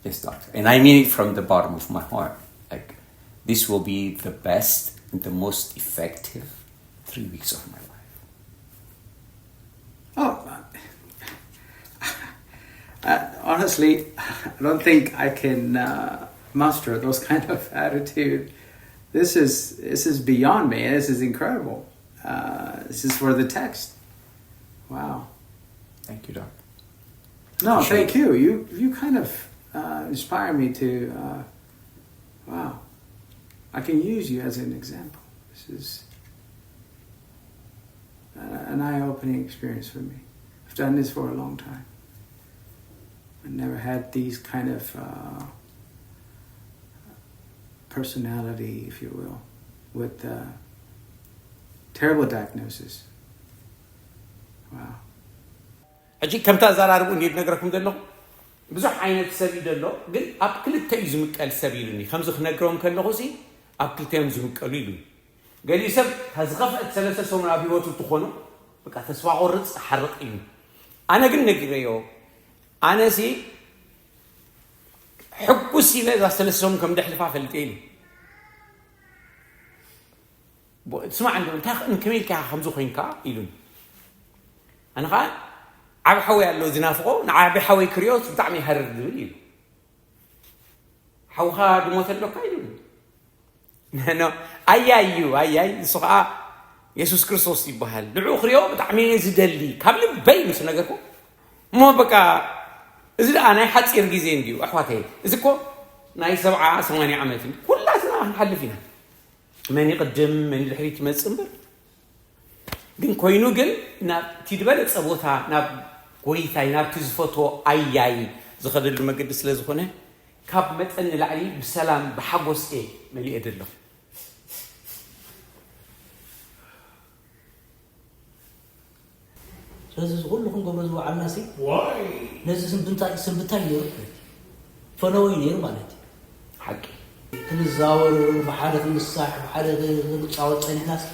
Yes, doctor. And I mean it from the bottom of my heart. Like, this will be the best and the most effective three weeks of my life. Oh, I, honestly, I don't think I can uh, muster those kind of attitude. This is this is beyond me. This is incredible. Uh, this is for the text. Wow. Thank you, doc. No, Appreciate thank you. You you kind of uh, inspire me to. Uh, wow, I can use you as an example. This is uh, an eye-opening experience for me. I've done this for a long time. I never had these kind of uh, personality, if you will, with uh, terrible diagnosis. Wow. ሕጂ ከምታ ኣዘራርቡ እንዲ ዝነግረኩም ዘለኹ ብዙሕ ዓይነት ሰብ እዩ ዘሎ፣ ግን ኣብ ክልተ እዩ ዝምቀል ሰብ ኢሉኒ። ከምዚ ክነግሮም ከለኹ ሲ ኣብ ክልተ እዮም ዝምቀሉ ኢሉኒ። ገሊኡ ሰብ እታ ዝኸፍአት ሰለስተ ሰሙን ኣብ ህይወቱ ትኾኖ በቃ ተስፋ ቆርፅ ሓርቕ እዩ። ኣነ ግን ነጊረዮ ኣነሲ ሕጉስ ኢለ እዛ ሰለስተ ሰሙን ከም ደሕልፋ ፈልጠ ኢሉ። ስማዕ እንዶ እንታይ ከ-፣ ከመይ ኢልካ ከምዚ ኮይንካ ኢሉኒ። ኣነ ከዓ ዓብ ሓወይ ኣሎ ዝናፍቆ፣ ንዓብ ሓወይ ክሪኦስ ብጣዕሚ ይሃርር ዝብል ኢሉ። ሓውኻ ድሞተ ኣሎካ ኢሉኒ። ኖ፣ ኣያይ እዩ፣ ኣያይ፣ ንሱ ኸዓ የሱስ ክርስቶስ ይበሃል። ንዕኡ ክሪኦ ብጣዕሚ እየ ዝደሊ። ካብ ልበይ ምስ ነገርኩ፣ እሞ በቃ፣ እዚ ደኣ ናይ ሓጺር ግዜ እንድዩ፣ ኣሕዋተይ። እዚ እኮ ናይ ሰብዓ ሰማንያ ዓመት እዩ። ኩላትና ክንሓልፍ ኢና። መን ይቕድም፣ መን ድሕሪት ይመጽእ እምበር። ግን ኮይኑ ግን፣ ናብ እቲ ዝበለጸ ቦታ፣ ናብ ጎይታይ፣ ናብቲ ዝፈትዎ ኣያይ ዝኸደሉ መገዲ ስለ ዝኾነ፣ ካብ መጠን ንላዕሊ ብሰላም፣ ብሓጎስ እየ መሊኤ ዘለኹ። ስለዚ እዚ ኩሉ ክንገብሮ ዝወዓልናሲ፣ ዋይ! ነዚ ስንብንታ-፣ ስንብታይ ነይሩ ማለት እዩ። ፈነወይ ነይሩ ማለት እዩ። ሓቂ። ክንዛወር፣ ብሓደ ክንሳሕ፣ ብሓደ ክንጫወት ጸኒሕናስ፣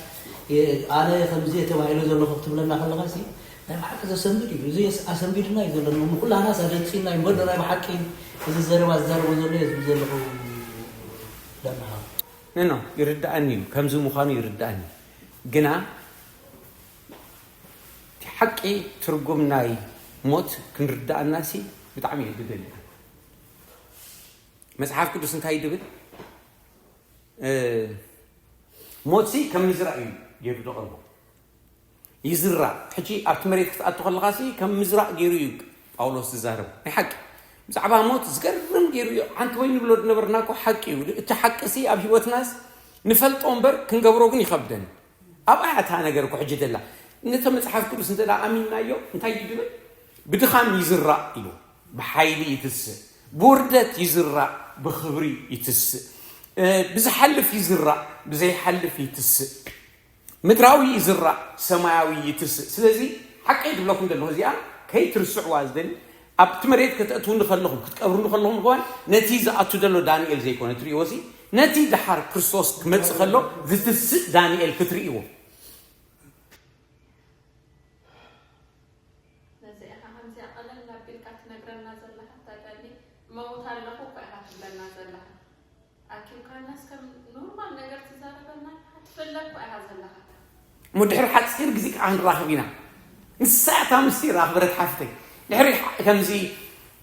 የ-፣ ኣነ ከምዚ እየ ተባሂለ ዘለኹ ክትብለና ከለኻሲ፣ ናይ ብሓቂ ዘሰንብድ እዩ። እዚ የስ-፣ ኣሰንቢድና እዩ ዘሎ። ንኩላህናስ ኣደንጺና እዩ እምበር፣ ናይ ብሓቂ እዚ ዘረባ ዝዛረቦ ዘሎ እየ ዝብል ዘለኹ ደምሃ። ኖ፣ ኖ፣ ይርድኣኒ እዩ። ከምዚ ምዃኑ ይርድኣኒ። ግና እቲ ሓቂ ትርጉም ናይ ሞት ክንርድኣናሲ ብጣዕሚ እየ ዝደሊ። መጽሓፍ ቅዱስ እንታይ ድብል? እ፣ ሞትሲ ከም ምዝራእ እዩ ገይሩ ዘቕርቦ። ይዝራእ። ሕጂ ኣብቲ መሬት ክትኣቱ ከለኻሲ ከም ምዝራእ ገይሩ እዩ ጳውሎስ ዝዛረብ። ናይ ሓቂ። ብዛዕባ ሞት ዝገርም ገይሩ እዩ። ሓንቲ ወይ ንብሎ ዝነበርና እኮ ሓቂ እዩ። እቲ ሓቂሲ ኣብ ህይወትናስ ንፈልጦ እምበር ክንገብሮ ግን ይኸብደን። ኣብኣ እያ እታ ነገር እኮ ሕጂ ደላ። ነቲ መጽሓፍ ቅዱስ እንተ ደኣ ኣሚንናዮ፣ እንታይ እዩ ዝብል? ብድኻም ይዝራእ ኢሉ፣ ብሓይሊ ይትስእ። ብውርደት ይዝራእ፣ ብኽብሪ ይትስእ። እ፣ ብዝሓልፍ ይዝራእ፣ ብዘይሓልፍ ይትስእ። ምድራዊ ይዝራእ፣ ሰማያዊ ይትስእ። ስለዚ ሓቀይ ዝብለኩም ዘለኹ እዚኣ ከይትርስዕዋ ዝደሊ፣ ኣብቲ መሬት ከተእትውኒ ከለኹም፣ ክትቀብሩኒ ከለኹም እኳን ነቲ ዝኣቱ ዘሎ ዳንኤል ዘይኮነ ትርእይዎሲ፣ ነቲ ደሓር ክርስቶስ ክመጽእ ከሎ ዝትስእ ዳንኤል ክትርእይዎ። ነዚ ኢኻ ከምዚኣ ቀለል ኣቢልካ ትነግረና ዘለኻ፣ ተጋሊ መውት ኣለኹ እኮ ኢኻ ትብለና ዘለኻ። ኣኪብካናስ ከም ኖርማል ነገር ትዛረበና፣ ትፍለጥ እኮ ኢኻ ዘለኻ። እሞ ድሕሪ ሓጺር ግዜ ከዓ ንራኸብ ኢና። ንሳ እታ ምስጢር ኣኽበረት ሓፍተይ። ድሕሪ ሓ-፣ ከምዚ፣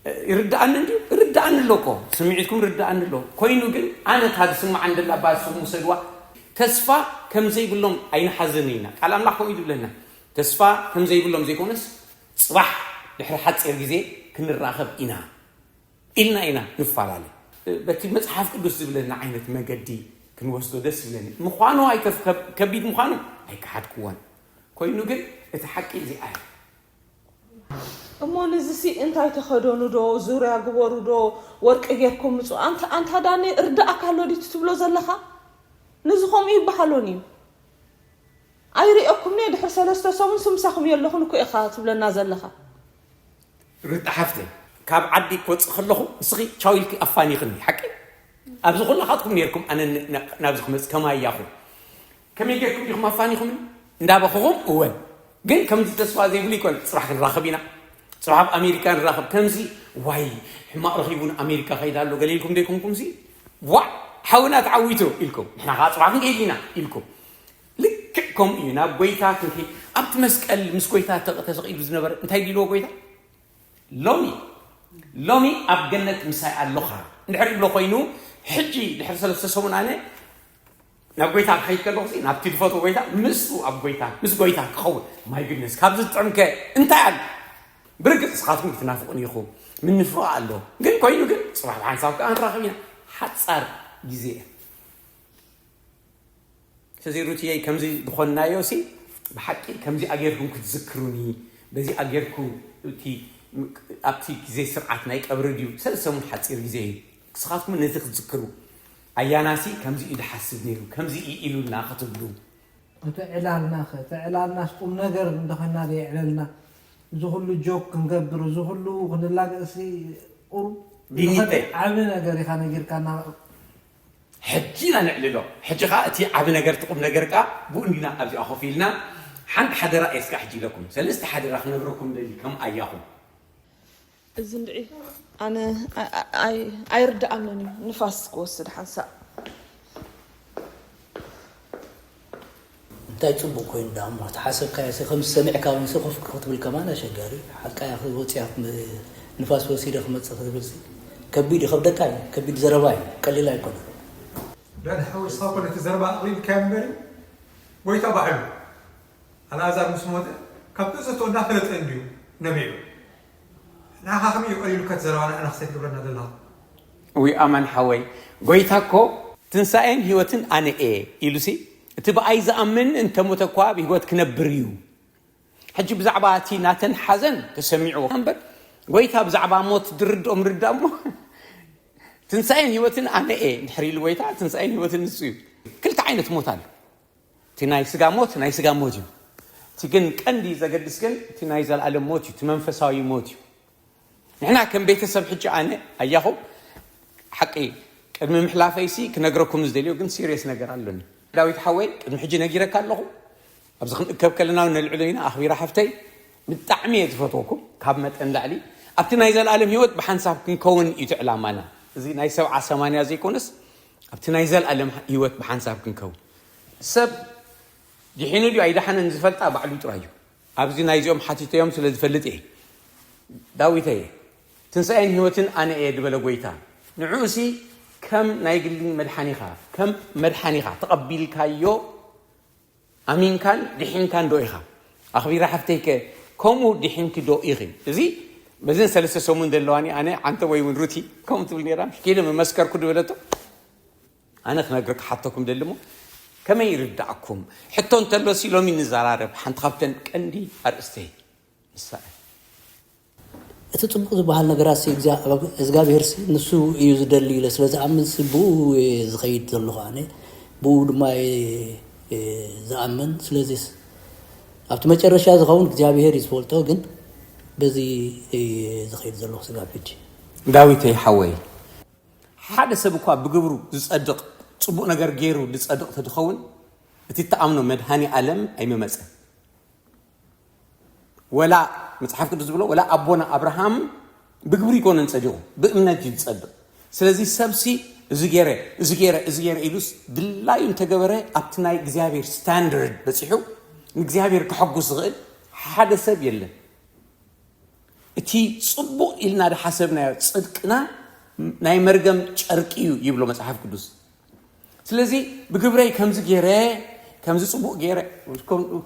እ፣ ይርድኣኒ እንድዩ? ይርድኣኒ ኣሎ እኮ። ስምዒትኩም ይርድኣኒ ኣሎ። ኮይኑ ግን ኣነ እታ ዝስምዓኒ ደላ እባ ንስኹም ውሰድዋ። ተስፋ ከም ዘይብሎም ኣይንሓዝን ኢና። ቃል ኣምላኽ ከምኡ እዩ ዝብለና። ተስፋ ከም ዘይብሎም ዘይኮነስ፣ ጽባሕ ድሕሪ ሓጺር ግዜ ክንራኸብ ኢና ኢልና ኢና ንፈላለ። በቲ መጽሓፍ ቅዱስ ዝብለና ዓይነት መገዲ ክንወስዶ ደስ ይብለኒ። ምዃኑ ኣይተፍ-፣ ከብ-፣ ከቢድ ምዃኑ ኣይከሓድክዎን። ኮይኑ ግን እቲ ሓቂ እዚኣ እያ። እሞ ንዝሲ እንታይ ተኸደኑ ዶ፣ ዙርያ ግበሩ ዶ፣ ወርቂ ጌርኩም ምጹ? ኣንታ፣ ኣንታ ዳኒ እርዳእካ ኣሎ ድዩ ትብሎ ዘለኻ? ንዚ ከምኡ ይበሃሎን እዩ። ኣይርእየኩምን እየ፣ ድሕሪ ሰለስተ ሰሙን ስምሳኹም የለኹን እኮ ኢኻ ትብለና ዘለኻ። ሩታ ሓፍተይ፣ ካብ ዓዲ ክወጽእ ከለኹ ንስኺ ቻው ኢልኪ ኣፋኒኽኒ፣ ሓቂ? ኣብዚ ኩላኻትኩም ኔርኩም፣ ኣነ ን-፣ ን-፣ ናብዚ ክመጽእ ከማይ ያኹ። ከመይ ጌርኩም ዲኹም ኣፋኒኹምኒ? እንዳበኹኹም? እወ። ግን ከምዚ ተስፋ ዘይብሉ ይኮን፣ ጽባሕ ክንራኸብ ኢና። ጽባሕ ኣብ ኣሜሪካ ንራኸብ። ከምዚ፣ ዋይ፣ ሕማቕ ረኺቡን ኣሜሪካ ከይዳ ኣሎ፣ ገለ ኢልኩም ዶ ይኮንኩምሲ? ዋዕ፣ ሓውና ተዓዊቱ ኢልኩም። ንሕና ኸዓ ጽባሕ ክንከይድ ኢና ኢልኩም። ልክዕ ከምኡ እዩ። ናብ ጐይታ ክንከይድ፣ ኣብቲ መስቀል ምስ ጐይታ ተቕ-፣ ተሰቒሉ ዝነበረ እንታይ ኢልዎ ጐይታ? ሎሚ፣ ሎሚ ኣብ ገነት ምሳይ ኣሎኻ እንድሕር ይብሎ ኮይኑ፣ ሕጂ ድሕሪ ሰለስተ ሰሙን ኣነ ናብ ጐይታ ክኸይድ ከለኹ፣ ናብቲ ዝፈትዎ ጐይታ፣ ምስኡ ኣብ ጐይታ፣ ምስ ጐይታ ክኸውን። My goodness፣ ካብዚ ዝጥዕምከ እንታይ ኣሎ? ብርግጽ ንስኻትኩም ክትናፍቑኒ ኢኹም። ምንፍቓ ኣሎ። ግን ኮይኑ ግን፣ ጽባሕ ብሓንሳብ ከኣ ንራኸብ ኢና። ሓጻር ግዜ እያ። ስለዚ ሩትየይ፣ ከምዚ ዝኾንናዮ ሲ፣ ብሓቂ ከምዚኣ ጌርኩም ክትዝክሩኒ፣ በዚኣ ጌርኩም እቲ፣ ኣብቲ ግዜ ስርዓት ናይ ቀብሪ ድዩ፣ ሰለስተ ሰሙን ሓጺር ግዜ እዩ። ንስኻትኩም ነቲ ክትዝክሩ፣ ኣያና ሲ ከምዚ እዩ ዝሓስብ ነይሩ፣ ከምዚ እዩ ኢሉና ክትብሉ። እቲ ዕላልና ኸ፣ እቲ ዕላልናስ ቁም ነገር እንተኾንና ዶ የዕለልና? እዚ ኩሉ ጆክ ክንገብር፣ እዚ ኩሉ ክንላገጽ ሲ ቁሩብ ቢኒተ። ዓቢ ነገር ኢኻ ነጊርካና። ሕጂ ኢና ነዕልሎ። ሕጂ ኸኣ እቲ ዓቢ ነገር፣ እቲ ቁም ነገር ከኣ ብኡ እንዲና ኣብዚኣ ኮፍ ኢልና። ሓንቲ ሓደራ እየ እስከ ሕጂ ኢለኩም፣ ሰለስተ ሓደራ ክነግረኩም ደሊ ከም ኣያኹም። እዚ እንድዒ ኣነ ኣይ- ኣይ- ኣይርድኣንን እዩ። ንፋስ ክወስድ ሓንሳእ። እንታይ ጽቡቕ ኮይኑ ደኣ እሞ፣ ተሓሰብካዮ ሲ፣ ከም ዝሰሚዕካ እውን ሲ ኮፍ ክትብል ከማን ኣሸጋሪ እዩ። ሓቃ እያ፣ ወጺኣ ክም-፣ ንፋስ ወሲደ ክመጽእ ክትብል ሲ፣ ከቢድ ይኸብደካ እዩ። ከቢድ ዘረባ እዩ፣ ቀሊል ኣይኮነን። ዳን ሓወይ፣ ንስኻ እኮ ነቲ ዘረባ ኣቕሊልካዮ እምበር፣ ጎይታ ባዕሉ ኣልኣዛር ምስ ሞተ ካብቲ ዘእተወ እናፈለጠ እንድዩ ነቢዑ። ንዓኻ ከመይ እዩ ቀሊሉካ እቲ ዘረባ ንዓና ክሰይ ትገብረና ዘለኻ? ውይ ኣማን ሓወይ፣ ጎይታ እኮ ትንሳኤን ህይወትን ኣነ እየ ኢሉሲ፣ እቲ ብኣይ ዝኣምን እንተሞተ እኳ ብህይወት ክነብር እዩ። ሕጂ ብዛዕባ እቲ ናተን ሓዘን ተሰሚዕዎ እምበር፣ ጎይታ ብዛዕባ ሞት ድርድኦም ርዳ እሞ ትንሳኤን ህይወትን ኣነ እየ እንድሕር ኢሉ ጎይታ፣ ትንሳኤን ህይወትን ንሱ እዩ። ክልተ ዓይነት ሞት ኣሎ። እቲ ናይ ስጋ ሞት ናይ ስጋ ሞት እዩ። እቲ ግን ቀንዲ ዘገድስ ግን እቲ ናይ ዘለኣለም ሞት እዩ፣ እቲ መንፈሳዊ ሞት እዩ። ንሕና ከም ቤተሰብ ሕጂ ኣነ ኣያኹም ሓቂ ቅድሚ ምሕላፈይሲ ክነግረኩም ዝደልዮ ግን ሲሪየስ ነገር ኣሎኒ። ዳዊት ሓወይ ቅድሚ ሕጂ ነጊረካ ኣለኹ። ኣብዚ ክንእከብ ከለና እውን ነልዕሎ ኢና። ኣኽቢራ ሓፍተይ ብጣዕሚ እየ ዝፈትወኩም ካብ መጠን ላዕሊ። ኣብቲ ናይ ዘለኣለም ህይወት ብሓንሳብ ክንከውን እዩ እቲ ዕላማና። እዚ ናይ ሰብዓ ሰማንያ ዘይኮነስ ኣብቲ ናይ ዘለኣለም ህይወት ብሓንሳብ ክንከውን። ሰብ ድሒኑ ድዩ ኣይደሓነን ዝፈልጣ ባዕሉ ጥራይ እዩ። ኣብዚ ናይዚኦም ሓቲተዮም ስለ ዝፈልጥ እየ። ዳዊተየ፣ ትንሳኤን ህይወትን ኣነ እየ ዝበለ ጎይታ፣ ንዕኡሲ ከም ናይ ግሊ መድሓኒኻ፣ ከም መድሓኒኻ ተቐቢልካዮ ኣሚንካን ድሒንካን ዶ ኢኻ? ኣኽቢራ ሓፍተይከ ከምኡ ድሒንኪ ዶ ኢኺ? እዚ በዘን ሰለስተ ሰሙን ዘለዋኒ ኣነ ዓንተ ወይ እውን ሩቲ ከምኡ ትብል ነይራ፣ ኪደ መመስከርኩ ድበለቶ። ኣነ ክነግር ክሓተኩም ደሊ እሞ ከመይ ይርዳእኩም? ሕቶ እንተሎሲ ሎሚ ንዘራረብ። ሓንቲ ካብተን ቀንዲ ኣርእስተይ ንሳ እያ። እቲ ጽቡቕ ዝበሃል ነገራት ሲ እግዚኣብሔር ሲ ንሱ እዩ ዝደሊ ኢለ ስለ ዝኣምን ሲ ብኡ እየ ዝኸይድ ዘለኹ ኣነ። ብኡ ድማ እየ ዝኣምን። ስለዚስ ኣብቲ መጨረሻ ዝኸውን እግዚኣብሔር እዩ ዝፈልጦ፣ ግን በዚ እየ ዝኸይድ ዘለኹ ስጋብ ሕጂ። ዳዊተይ ሓወይ፣ ሓደ ሰብ እኳ ብግብሩ ዝጸድቕ፣ ጽቡቕ ነገር ገይሩ ዝጸድቕ ተዝኸውን እቲ እትኣምኖ መድሃኒ ኣለም ኣይምመጸን። ወላ መጽሓፍ ቅዱስ ዝብሎ ወላ ኣቦና ኣብርሃም ብግብሪ ይኮነን ጸዲቑ፣ ብእምነት እዩ ዝጸድቕ። ስለዚ ሰብሲ እዚ ገይረ፣ እዚ ገይረ፣ እዚ ገይረ ኢሉስ ድላዩ እንተገበረ ኣብቲ ናይ እግዚኣብሔር ስታንዳርድ በጺሑ ንእግዚኣብሔር ከሐጉስ ዝኽእል ሓደ ሰብ የለን። እቲ ጽቡቕ ኢልና ዝሓሰብናዮ ጽድቅና ናይ መርገም ጨርቂ እዩ ይብሎ መጽሓፍ ቅዱስ። ስለዚ ብግብረይ ከምዚ ገይረ፣ ከምዚ ጽቡቕ ገይረ፣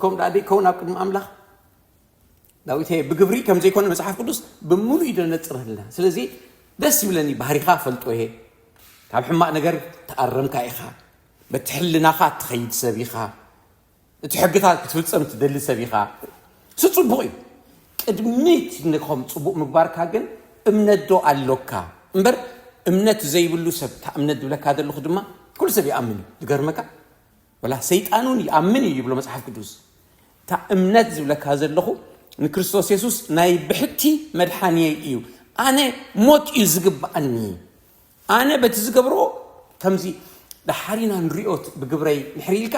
ከም ደኣ ደይከውን ኣብ ቅድሚ ኣምላኽ ዳዊት ብግብሪ ከም ዘይኮነ መጽሓፍ ቅዱስ ብምሉእ እዩ ደነጽረልና። ስለዚ ደስ ይብለኒ፣ ባህሪኻ ፈልጦ እየ። ካብ ሕማቕ ነገር ተኣረምካ ኢኻ። በቲ ሕልናኻ እትኸይድ ሰብ ኢኻ። እቲ ሕግታት ክትፍጸም ትደሊ ሰብ ኢኻ። እሱ ጽቡቕ እዩ። ቅድሚት ንኸም ጽቡቕ ምግባርካ ግን እምነት ዶ ኣሎካ? እምበር እምነት ዘይብሉ ሰብ፣ እታ እምነት ዝብለካ ዘለኹ ድማ ኩሉ ሰብ ይኣምን እዩ። ዝገርመካ፣ ወላ ሰይጣን እውን ይኣምን እዩ ይብሎ መጽሓፍ ቅዱስ። እታ እምነት ዝብለካ ዘለኹ ንክርስቶስ የሱስ ናይ ብሕቲ መድሓንየይ እዩ። ኣነ ሞት እዩ ዝግብኣኒ። ኣነ በቲ ዝገብሮ ከምዚ ደሓሪና ንሪኦ ብግብረይ ድሕሪ ኢልካ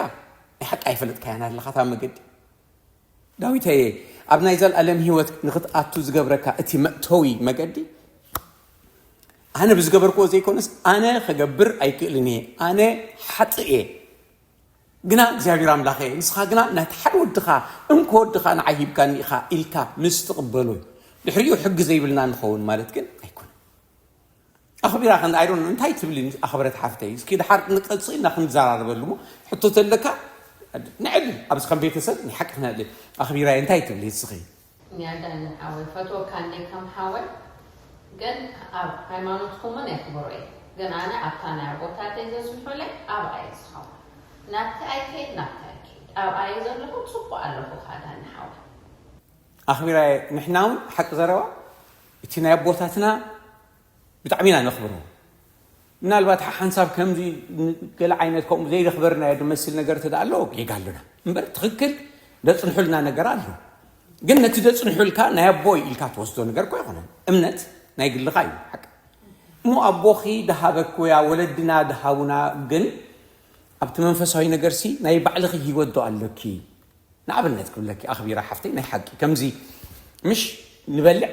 ናይ ሓቂ ኣይፈለጥካያን ኣለኻ እታ መገዲ። ዳዊተየ፣ ኣብ ናይ ዘለኣለም ህይወት ንኽትኣቱ ዝገብረካ እቲ መእተዊ መገዲ ኣነ ብዝገበርክዎ ዘይኮነስ ኣነ ኸገብር ኣይክእልን እየ፣ ኣነ ሓጥእ እየ። ግና እግዚኣብሔር ኣምላኸ፣ ንስኻ ግና ናይቲ ሓደ ወድኻ፣ እንኮ ወድኻ ንዓይ ሂብካኒ ኢኻ ኢልካ ምስ ትቕበሎ እዩ። ድሕሪኡ ሕጊ ዘይብልና ንኸውን ማለት ግን ኣይኮነን። ኣኽቢራ ከን፣ I don't know፣ እንታይ ትብሊ ኣኽብረት ሓፍተይ? እስኪ ድሓር ንቀጽልና ክንዘራረበሉ እሞ፣ ሕቶ ተለካ ንዕል፣ ኣብዚ ከም ቤተሰብ ንሓቂ ክነዕልል። ኣኽቢራየ እንታይ ትብሊ እስኺ? ኒያዳኒ ሓወይ፣ ፈትወካ እንዴ ከም ሓወይ፣ ግን ኣብ ሃይማኖትኩምን የኽብሮ እየ። ግን ኣነ ኣብታ ናይ ኣቦታተይ ዘዝምሑለይ ኣብኣ እየ ዝኸውን። ናብቲ ኣይከይድ፣ ናብቲ ኣይከይድ። ኣብኣ እየ ዘለኹ፣ ጽቡቕ ኣለኹ ከኣ ዳኒ ሓወይ። ኣኽቢራየ፣ ንሕና እውን ሓቂ ዘረባ እቲ ናይ ኣቦታትና ብጣዕሚ ኢና ነኽብሮ። ምናልባት ሓ-፣ ሓንሳብ ከምዚ ን-፣ ገለ ዓይነት ከምኡ ዘይደኽበርናዮ ዝመስል ነገር እንተ ደኣ ኣሎ ጌጋ ኣሎና። እምበር ትኽክል ደጽንሑልና ነገር ኣሎ። ግን ነቲ ደጽንሑልካ ናይ ኣቦይ ኢልካ ትወስዶ ነገር እኮ ኣይኮነን። እምነት ናይ ግልኻ እዩ። ሓቂ። እሞ ኣቦኺ ድሃበኪ ወያ ወለድና ድሃቡና ግን ኣብቲ መንፈሳዊ ነገርሲ ናይ ባዕልኺ ህይወት ዶ ኣለኪ? ንኣብነት ክብለኪ ኣኽቢራ ሓፍተይ ናይ ሓቂ ከምዚ ምሽ ንበልዕ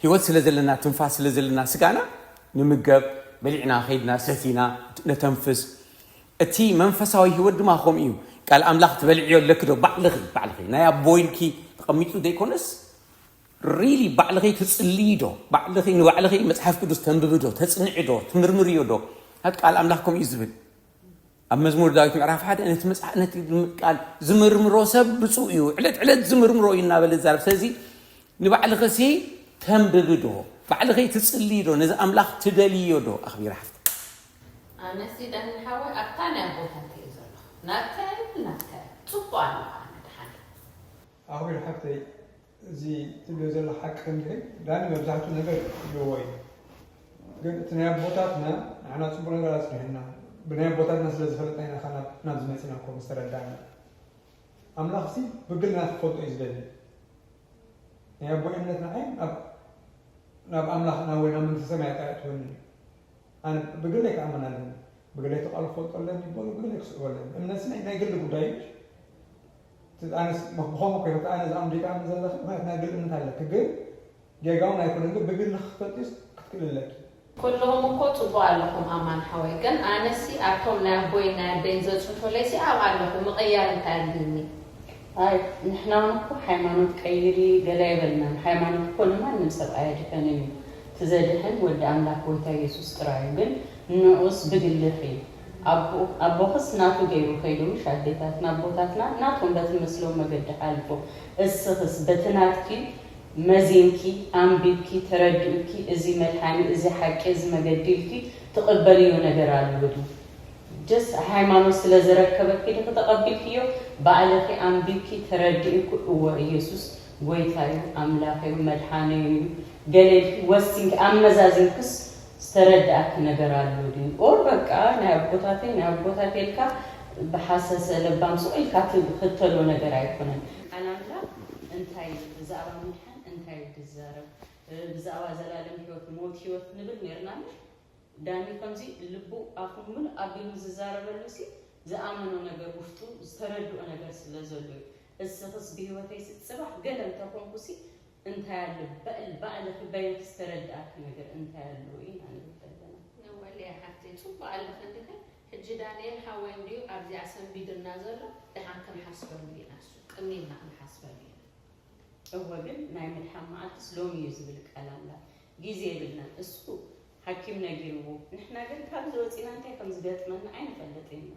ህይወት ስለ ዘለና፣ ትንፋስ ስለ ዘለና፣ ስጋና ንምገብ፣ በሊዕና ከይድና ሰቲና ነተንፍስ። እቲ መንፈሳዊ ህይወት ድማ ከምኡ እዩ። ቃል ኣምላኽ ትበልዕዮ ኣለኪ ዶ? ባዕልኺ ባዕልኺ ናይ ኣቦይ ኢልኪ ተቐሚጡ ዘይኮነስ፣ ሪሊ ባዕልኺ ትጽልዪ ዶ? ባዕልኺ ንባዕልኺ መጽሓፍ ቅዱስ ተንብቢ ዶ? ተጽንዒ ዶ? ትምርምርዮ ዶ? ሃት ቃል ኣምላኽ ከምኡ እዩ ዝብል። ኣብ መዝሙር ዳዊት ምዕራፍ ሓደ፣ ነቲ መጽሓ-፣ ነቲ ቃል ዝምርምሮ ሰብ ብፁዕ እዩ፣ ዕለት ዕለት ዝምርምሮ እዩ እናበለ ይዛረብ። ስለዚ ንባዕልኺ ሲ ተንብቢ ዶ? ባዕልኺ ትጽልዪ ዶ? ነዚ ኣምላኽ ትደልይዮ ዶ? ኣኽቢራ ሓፍቲ። ኣነሲ ዳኒ ሓወይ ኣብታ ናይ ኣቦታተይ እየ ዘለኹ። ናብታ የብል ናብታ የብል። ጽቡቕ ኣለኹ ኣነ ደሓን። ኣኽቢር ሓፍተይ፣ እዚ ትብልዮ ዘለኻ ሓቂ እንድሕር ዳኒ መብዛሕትኡ ነገር ይብልዎ እዩ። ግን እቲ ናይ ኣቦታትና ንዓና ጽቡቕ ነገር ኣጽኒሕና፣ ብናይ ኣቦታትና ስለ ዝፈለጥና ኢና ካብ ናብ ናብዚ መጺና እኮ ምስ ተረዳእና። ኣምላኽሲ ብግልና ክፈልጦ እዩ ዝደሊ። ናይ ኣቦይ እምነት ንዓይ ናብ ናብ ኣምላኽና ወይ ናብ መንግስቲ ሰማይ ኣጣይዕትወኒ እዩ። ኣነ ብግለይ ክኣምን ኣለኒ። ብግለይ እቲ ቃሉ ክፈልጦ ኣለኒ፣ ብግለይ ክስዕቦ ኣለኒ። እምነትሲ ናይ ናይ ግሊ ጉዳይ እዩ። እቲ ኣነስ ብኸምኡ እኮ እቲ ኣነ ዝኣምን ዘይትኣምን ዘለኺ፣ ምኽንያቱ ናይ ግሊ እምነት ኣለኪ። ግን ጌጋ እውን ኣይኮነን፣ ግን ብግሊ ክፈልጥስ ክትክእሊ ኣለኪ። ኩልኹም እኮ ጽቡቕ ኣለኹም ኣማን ሓወይ፣ ግን ኣነሲ ኣብቶም ናይ ኣቦይን ናይ ኣደይን ዘጽንሑለይሲ ኣብኣ ኣለኹ፣ ምቕያር እንታይ ኣድልዩኒ? ኣይ ንሕና እውን እኮ ሃይማኖት ቀይሪ ገለ ኣይበልናን። ሃይማኖት እኮ ንማንም ሰብ ኣየድሕንን እዩ። እቲ ዘድሕን ወዲ ኣምላኽ ጎይታ የሱስ ጥራይ እዩ። ግን ንዑስ ብግልኺ ኣቦ-፣ ኣቦኽስ ናቱ ገይሩ ከይዱ ምሽ ኣዴታትና ኣቦታትና ናቶም በቲ መስሎም መገዲ ሓልፎ። እስኽስ በቲ ናትኪ መዚንኪ፣ ኣንቢብኪ፣ ተረዲኡኪ፣ እዚ መድሓኒ፣ እዚ ሓቂ፣ እዚ መገዲ ኢልኪ ትቕበልዮ ነገር ኣሎ ድዩ? ጀስት ሃይማኖት ስለ ዘረከበኪ ዲኺ ተቐቢልክዮ? ባዕልኺ ኣንቢብኪ፣ ተረዲእኩ፣ እወ፣ ኢየሱስ ጎይታዩ፣ ኣምላኸዩ፣ መድሓነዩ እዩ። ገለ ኢልኪ ወሲንኪ፣ ኣመዛዚንክስ ዝተረድኣኪ ነገር ኣሎ ድዩ? ኦር በቃ ናይ ኣቦታተይ፣ ናይ ኣቦታተይ ኢልካ ብሓሰሰ ለባም ሱቕ ኢልካ ትኽተሎ ነገር ኣይኮነን። ቃል ኣምላኽ እንታይ እዩ? ብዛዕባ ምድሓን እንታይ እዩ ዝዛረብ? ብዛዕባ ዘላለም ህይወት፣ ሞት ህይወት ንብል ነርና እምበር፣ ዳኒ ከምዚ ልቡ ኣፉ ምሉእ ኣቢሉ ዝዛረበሉሲ ዝኣመኖ ነገር ውሽጡ ዝተረድኦ ነገር ስለ ዘሎ እዩ። እስኽስ ብህይወተይሲ ጽባሕ ገለ እንተኾንኩሲ እንታይ ኣሎ በል ባዕልኺ በይንኺ ዝተረድኣኪ ነገር እንታይ ኣሎ ኢና ንብል ዘለና። ነወለይ ሓፍተይ ጽቡቕ ኣለኺ እንዲኺ። ሕጂ ዳንኤል ሓወይ እንድዩ ኣብዚኣ ሰንቢዱና ዘሎ፣ ደሓን ክንሓስበሉ ኢና፣ እሱ ቅኒልና ክንሓስበሉ ኢና። እወ ግን ናይ ምድሓን መዓልትስ ሎሚ እዩ ዝብል ቃል ኣምላኽ። ግዜ የብልናን። እሱ ሓኪም ነጊርዎ። ንሕና ግን ካብዚ ወጺና እንታይ ከም ዝገጥመና ኣይንፈልጥን ኢና።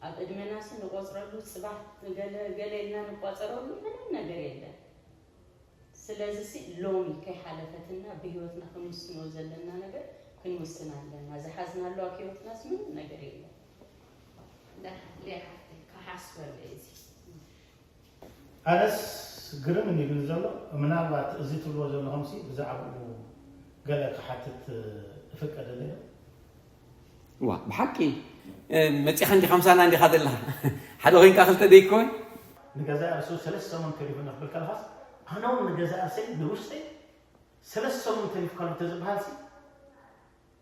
ኣብ ዕድመናሲ ንቆጽረሉ ጽባሕ ገለ ገለ ኢልና ንቋጸረሉ ምንም ነገር የለን። ስለዚሲ ሎሚ ከይሓለፈትና ብህይወትና ክንውስኖ ዘለና ነገር ክንውስን ኣለና። ዝሓዝናሉ ኣብ ህይወትናስ ምንም ነገር የለን። ደሓን ሊያ ሓፍተይ ክሓስበሉ እየ እዚ። ኣነስ ግርም እንዲሉኒ ዘሎ፣ ምናልባት እዚ ትብልዎ ዘለኹምሲ ብዛዕባኡ ገለ ክሓትት እፍቀደለይ ዶ? ዋ ብሓቂ መፂኻ እንዲኻ ምሳና እንዲኻ ዘለኻ ሓደ ኮይንካ ክልተ ደይኮን። ንገዛ ርእሱ ሰለስተ ሰሙን ተሪፉ ንክብል ከለኻስ ኣነ እውን ንገዛ ርእሰይ ንውሽጠይ ሰለስተ ሰሙን ተሪፉ ከሎ ተዝበሃልሲ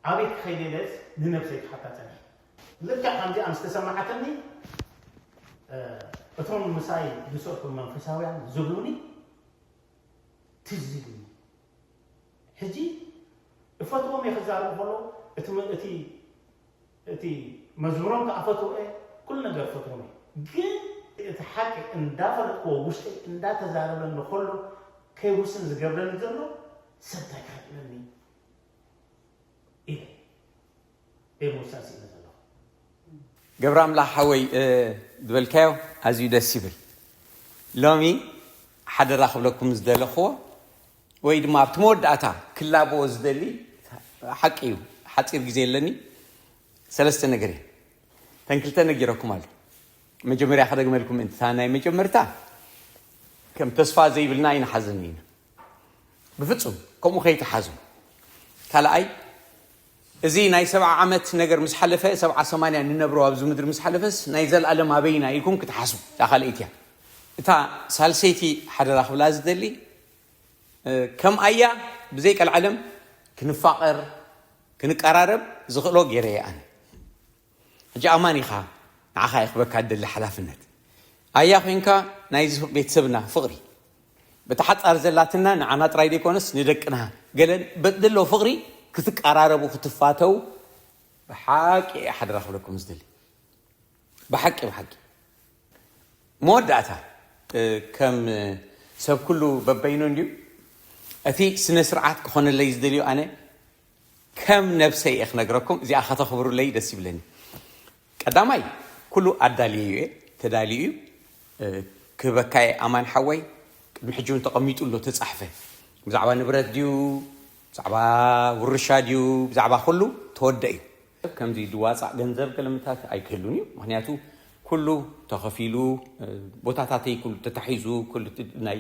ኣበይ ክኸይድ ኢለስ ንነብሰይ ክሓታ ጸኒሐ። ልክዕ ከምዚኣ ምስ ተሰማዓትኒ፣ እ፣ እቶም ምሳይ ዝሰርሑ መንፈሳውያን ዝብሉኒ ትዝ ኢሉኒ። ሕጂ እፈትዎም እየ ክዛረብ ከሎ፣ እቲ ም-፣ እቲ፣ እቲ መዝሙሮም ከኣ እፈትዎ እየ፣ ኩሉ ነገር እፈትዎም እየ። ግን እቲ ሓቂ እንዳፈለጥክዎ ውሽጠይ እንዳተዛረበኒ ከሎ ከይውስን ዝገብረኒ ዘሎ ሰብ እንታይ ክረክበኒ? ኢለ እየ ምውሳን ስኢነ ዘለኹ። ገብረ ኣምላኽ ሓወይ፣ እ፣ ዝበልካዮ ኣዝዩ ደስ ይብል። ሎሚ ሓደራ ክብለኩም ዝደለኽዎ ወይ ድማ ኣብቲ መወዳእታ ክላበዎ ዝደሊ ሓቂ እዩ። ሓጺር ግዜ ኣለኒ። ሰለስተ ነገር እየ። ተን ክልተ ነጊረኩም ኣሎ። መጀመርያ ከደግመልኩም፣ እንታ ናይ መጀመርታ ከም ተስፋ ዘይብልና ኣይንሓዝን ኢና። ብፍጹም ከምኡ ከይትሓዙ። ካልኣይ፣ እዚ ናይ ሰብዓ ዓመት ነገር ምስ ሓለፈ፣ ሰብዓ ሰማንያ ንነብሮ ኣብዚ ምድሪ ምስ ሓለፈስ ናይ ዘልኣለም ኣበይና ኢልኩም ክትሓስቡ። እታ ካልኣይቲ እያ። እታ ሳልሰይቲ ሓደራ ክብላ ዝደሊ፣ እ፣ ከም ኣያ ብዘይ ቀልዓለም ክንፋቐር፣ ክንቀራረብ ዝኽእሎ ገይረ እየ ኣነ። ሕጂ ኣማን ኢኻ፣ ንዓኻ እየ ክበካ ዝደሊ ሓላፍነት። ኣያ ኮይንካ ናይዚ ቤተሰብና ፍቕሪ፣ በታ ሓጻር ዘላትና ንዓና ጥራይ ዘይኮነስ ንደቅና ገለን በደሎ ፍቕሪ ክትቀራረቡ ክትፋተው ብሓቂ እየ ሓደራ ክብለኩም ዝደሊ። ብሓቂ ብሓቂ መወዳእታ፣ ከም ሰብ ኩሉ በበይኑ እንድዩ። እቲ ስነ ስርዓት ክኾነለይ ዝደልዩ ኣነ ከም ነብሰይ እየ ክነግረኩም። እዚኣ ከተኽብሩለይ ደስ ይብለኒ። ቀዳማይ ኩሉ ኣዳልየዩ እየ፣ ተዳልዩ እዩ። ክበካየ ኣማን ሓወይ ቅድሚ ሕጂ እውን ተቐሚጡ ኣሎ ተጻሕፈ። ብዛዕባ ንብረት ድዩ፣ ብዛዕባ ውርሻ ድዩ፣ ብዛዕባ ኩሉ ተወደ እዩ። ከምዚ ድዋፃእ ገንዘብ ገለምታት ኣይክህሉን እዩ። ምክንያቱ ኩሉ ተኸፊሉ፣ ቦታታተይ ኩሉ ተታሒዙ፣ ኩሉ ናይ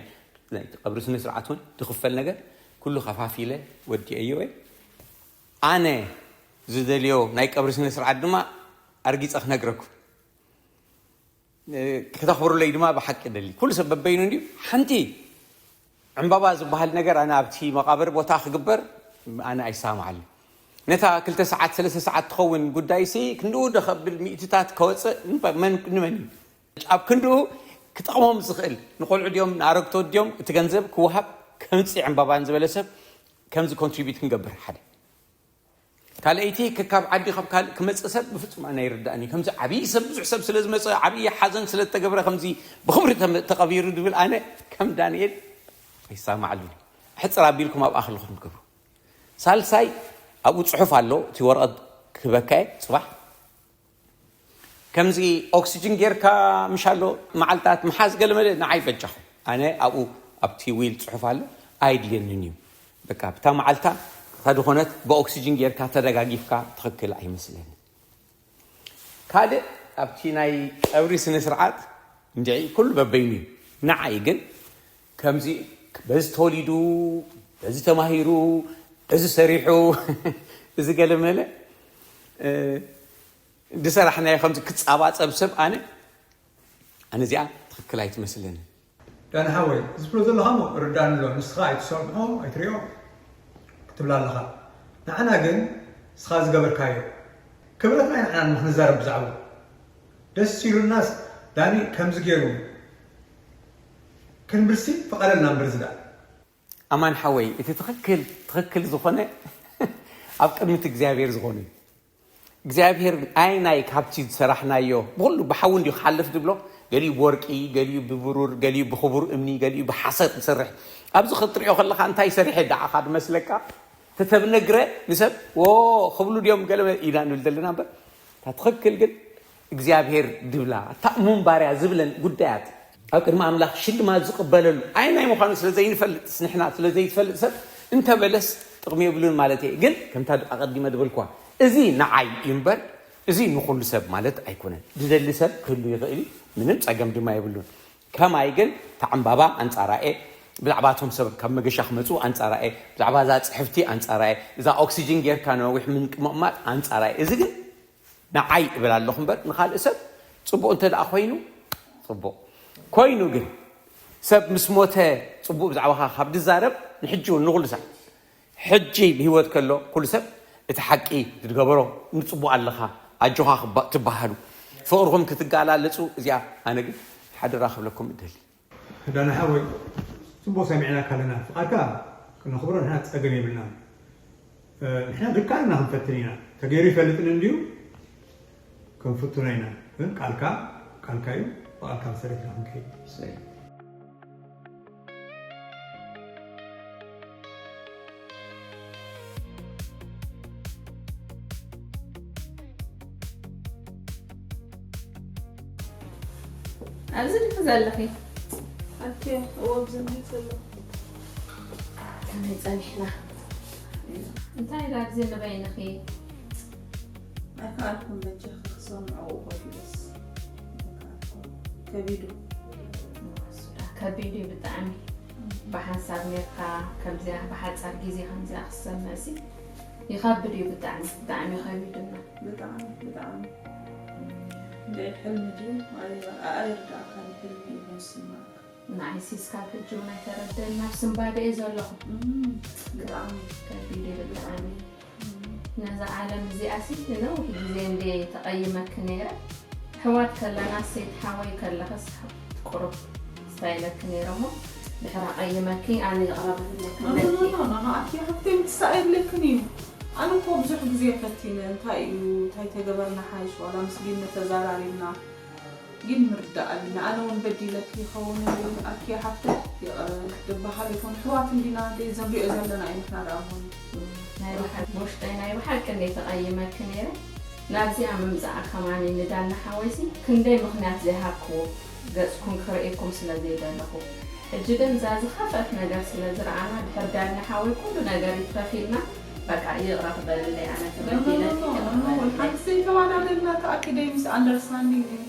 ናይ ቀብሪ ስነ ስርዓት እውን ዝኽፈል ነገር ኩሉ ከፋፊለ ወዲአዮ እየ። ኣነ ዝደልዮ ናይ ቀብሪ ስነ ስርዓት ድማ ኣርጊፀ ክነግረኩም። ከተኽብሩለይ ድማ ብሓቂ ደሊ። ኩሉ ሰብ በበይኑ እንድዩ። ሓንቲ ዕምባባ ዝበሃል ነገር ኣነ ኣብቲ መቓብር ቦታ ክግበር ኣነ ኣይሰማማዓሉ። ነታ ክልተ ሰዓት ሰለስተ ሰዓት ትኸውን ጉዳይሲ ክንድኡ ዶ ከብል ሚእትታት ከወፅእ ንመን እዩ? ኣብ ክንድኡ ክጠቕሞም ዝኽእል ንቆልዑ ድዮም ንኣረግቶት ድዮም እቲ ገንዘብ ክወሃብ ከምፂ ዕምባባን ዝበለ ሰብ ከምዚ ኮንትሪቢዩት ክንገብር ሓደ ካልኣይቲ ከካብ ዓዲ ካብ ካልእ ክመፅእ ሰብ ብፍፁም ኣነ ኣይርዳእን እዩ። ከምዚ ዓብዪ ሰብ ብዙሕ ሰብ ስለ ዝመፀ ዓብዪ ሓዘን ስለ ዝተገብረ ከምዚ ብኽብሪ ተመ- ተቐቢሩ ዝብል ኣነ ከም ዳንኤል ኣይሰማማዓሉን። ሕፅር ኣቢልኩም ኣብኣ ከለኹም ትገብሩ። ሳልሳይ ኣብኡ ፅሑፍ ኣሎ። እቲ ወረቐት ክህበካ እየ ፅባሕ ከምዚ ኦክሲጅን ጌርካ ምሽ ኣሎ መዓልታት ምሓዝ ገለመለ ንዓይ በጃኹም። ኣነ ኣብኡ ኣብቲ ዊል ፅሑፍ ኣሎ ኣይድልየንን እዩ። በቃ ብታ መዓልታ እታ ዝኾነት ብኦክሲጅን ጌርካ ተደጋጊፍካ ትኽክል ኣይመስለንን። ካልእ ኣብቲ ናይ ቀብሪ ስነ ስርዓት እንድዒ ኩሉ በበይኑ እዩ። ንዓይ ግን ከምዚ በዚ ተወሊዱ በዚ ተማሂሩ እዚ ሰሪሑ እዚ ገለመለ ድሰራሕናዮ ከምዚ ክጻባጸብ ሰብ ኣነ ኣነ እዚኣ ትኽክል ኣይትመስልን። ዳኒ ሓወይ፣ እዚ ትብሎ ዘለኻ እሞ እርዳኒ ኣሎ። ንስኻ ኣይትሰርሖ ኣይትሪኦ ክትብል ኣለኻ። ንዓና ግን ንስኻ ዝገበርካዮ ክብረትና ኢና ንዓና ንኽንዛረብ ብዛዕባኡ። ደስ ኢሉናስ ዳኒ ከምዚ ገይሩ ክንብልሲ ፍቐደልና እምበር እዚ ደኣ። ኣማን ሓወይ እቲ ትኽክል ትኽክል ዝኾነ ኣብ ቅድሚት እግዚኣብሔር ዝኾነ እዩ። እግዚኣብሔር ኣየናይ ካብቲ ዝሰራሕናዮ ብኹሉ ብሓዊ እንዲዩ ክሓልፍ ዝብሎ፣ ገሊኡ ብወርቂ፣ ገሊኡ ብብሩር፣ ገሊኡ ብኽቡር እምኒ፣ ገሊኡ ብሓሰር ዝሰርሕ። ኣብዚ ክትሪኦ ከለኻ እንታይ ሰሪሐ ደዓኻ ዝመስለካ? ተተብነግረ ንሰብ ዎ ክብሉ ድዮም ገለ ኢና ንብል ዘለና እምበር እታ ትኽክል ግን እግዚኣብሔር ድብላ እታ እሙን ባርያ ዝብለን ጉዳያት ኣብ ቅድሚ ኣምላኽ ሽልማት ዝቕበለሉ ኣየናይ ምዃኑ ስለ ዘይንፈልጥስ ንሕና ስለ ዘይትፈልጥ ሰብ እንተበለስ ጥቕሚ የብሉን ማለት እየ። ግን ከምታ ኣቐዲመ ዝበልኩዋ እዚ ንዓይ እዩ እምበር እዚ ንኹሉ ሰብ ማለት ኣይኮነን። ዝደሊ ሰብ ክህሉ ይኽእል እዩ፣ ምንም ጸገም ድማ የብሉን። ከማይ ግን እታ ዕምባባ ኣንጻራ እየ፣ ብዛዕባ እቶም ሰብ ካብ መገሻ ክመጹ ኣንጻራ እየ፣ ብዛዕባ እዛ ጽሕፍቲ ኣንጻራ እየ፣ እዛ ኦክሲጅን ጌርካ ነዊሕ ምንቅምቕማጥ ኣንጻራ እየ። እዚ ግን ንዓይ እብል ኣለኹ እምበር ንኻልእ ሰብ ጽቡቕ እንተ ደኣ ኮይኑ ጽቡቕ ኮይኑ ግን ሰብ ምስ ሞተ ጽቡቕ ብዛዕባኻ ካብ ዝዛረብ ንሕጂ እውን ንኹሉ ሰብ ሕጂ ብህይወት ከሎ ኩሉ ሰብ እቲ ሓቂ ዝገበሮ ንጽቡቕ ኣለኻ ኣጆኻ ክባ- ትበሃሉ ፍቕርኹም ክትገላለጹ እዚኣ ኣነ ግን ሓደራ ክብለኩም እደሊ። ዳና ሓወይ ጽቡቕ ሰሚዕናካ ኣለና። ፍቓድካ ክነኽብሮ ንሕና ጸገም የብልናን። ንሕና ግድካልና ክንፈትን ኢና። ተገይሩ ይፈልጥን እንድዩ ክንፍትኖ ኢና። ግን ቃልካ ቃልካ እዩ። ብቓልካ መሰረት ኢና ክንከይድ። ኣብዚ ድዩ ዘለኺ? ኣቲ እወ ኣብዚ እኒሀ ዘሎ። ከመይ ጸኒሕና? እንታይ ኢላ ኣብዚ ንበይንኺ? ኣይከኣልኩን በጃኺ ክሰምዖ ኣብኡ ኮፍ ኢለስ። ከቢዱ። ከቢድ እዩ ብጣዕሚ። ብሓንሳብ ኔርካ ከምዚኣ ብሓጻር ግዜ ከምዚኣ ክትሰምዕሲ ይኸብድ እዩ ብጣዕሚ ብጣዕሚ ከቢድ እና። ብጣዕሚ ብጣዕሚ እንድዒ ሕልሚ ድዩ ኣይርድኣካን ሕልሚ እዩ ዝስምዓካ። ንዓይሲ እስካብ ሕጂ እውን ኣይተረደን ናብ ስንባደ እየ ዘለኹ። ብጣዕሚ ከቢድ እዩ ብጣዕሚ። ነዛ ዓለም እዚኣሲ ንነዊሕ ግዜ እንድየ ተቐይመኪ ነይረ። ኣሕዋት ከለና ሰይቲ ሓወይ ከለኽስ ቁሩብ ስታይለኪ ነይረ እሞ ድሕር ኣቐይመኪ ኣነ ይቕረብ ኣቲ ሓፍተይ ምትሳእ የብለክን እዩ። ኣነ እኮ ብዙሕ ግዜ ፈቲነ እንታይ እዩ እንታይ ተገበርና ሓይሽ ዋላ ምስ ቢኒ ተዛራሪብና ግን ምርዳእ ኣለና። ኣነ እውን በዲለኪ ይኸውን ኣኪ ሓፍተ ይቕረ ዝበሃል ይኮን ሕዋት እንዲና ደይ ዘንሪኦ ዘለና እዩ ንሕና ደኣ ሞን ናይ ብሓቂ ውሽጠይ ናይ ብሓቂ እንዴ ተቐይመኪ ነይረ ናብዚኣ ምምፃኣ ከማኒ ንዳና ሓወይሲ ክንደይ ምኽንያት ዘይሃብክዎ ገፅኩም ክርእየኩም ስለ ዘይደለኹ ሕጂ ግን እዛ ዝኸፍአት ነገር ስለ ዝረኣና ድሕር ዳና ሓወይ ኩሉ ነገር ይትረፍ ኢልና በቃ ይቕረ ክበልለይ ኣነ ክበድለኪ ሓንቲ ዘይተዋዳደልና ተኣኪደይ ምስ ኣንደርስታንዲንግ እዩ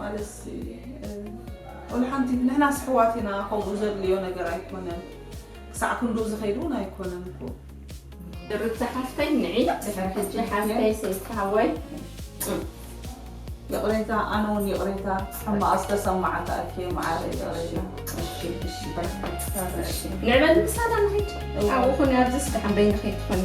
ማለት ወላ ሓንቲ ንሕና ስሕዋት ኢና ከምኡ ዘድልዮ ነገር ኣይኮነን ክሳዕ ክንዱ ዝኸይድ እውን ኣይኮነን እኮ ድርብቲ ሓፍተይ ንዒ ድሕር ሕጂ ሓፍተይ ሴፍቲ ሓወይ ይቕሬታ ኣነ እውን ይቕሬታ ሕማቕ ዝተሰማዓካ ኣኪ መዓረ ይቕሬታ ንዕበል ምሳና ንኸይድ ኣብኡ ኹን ኣብዚስ ደሓን በይ ንኸይድ ትኾኒ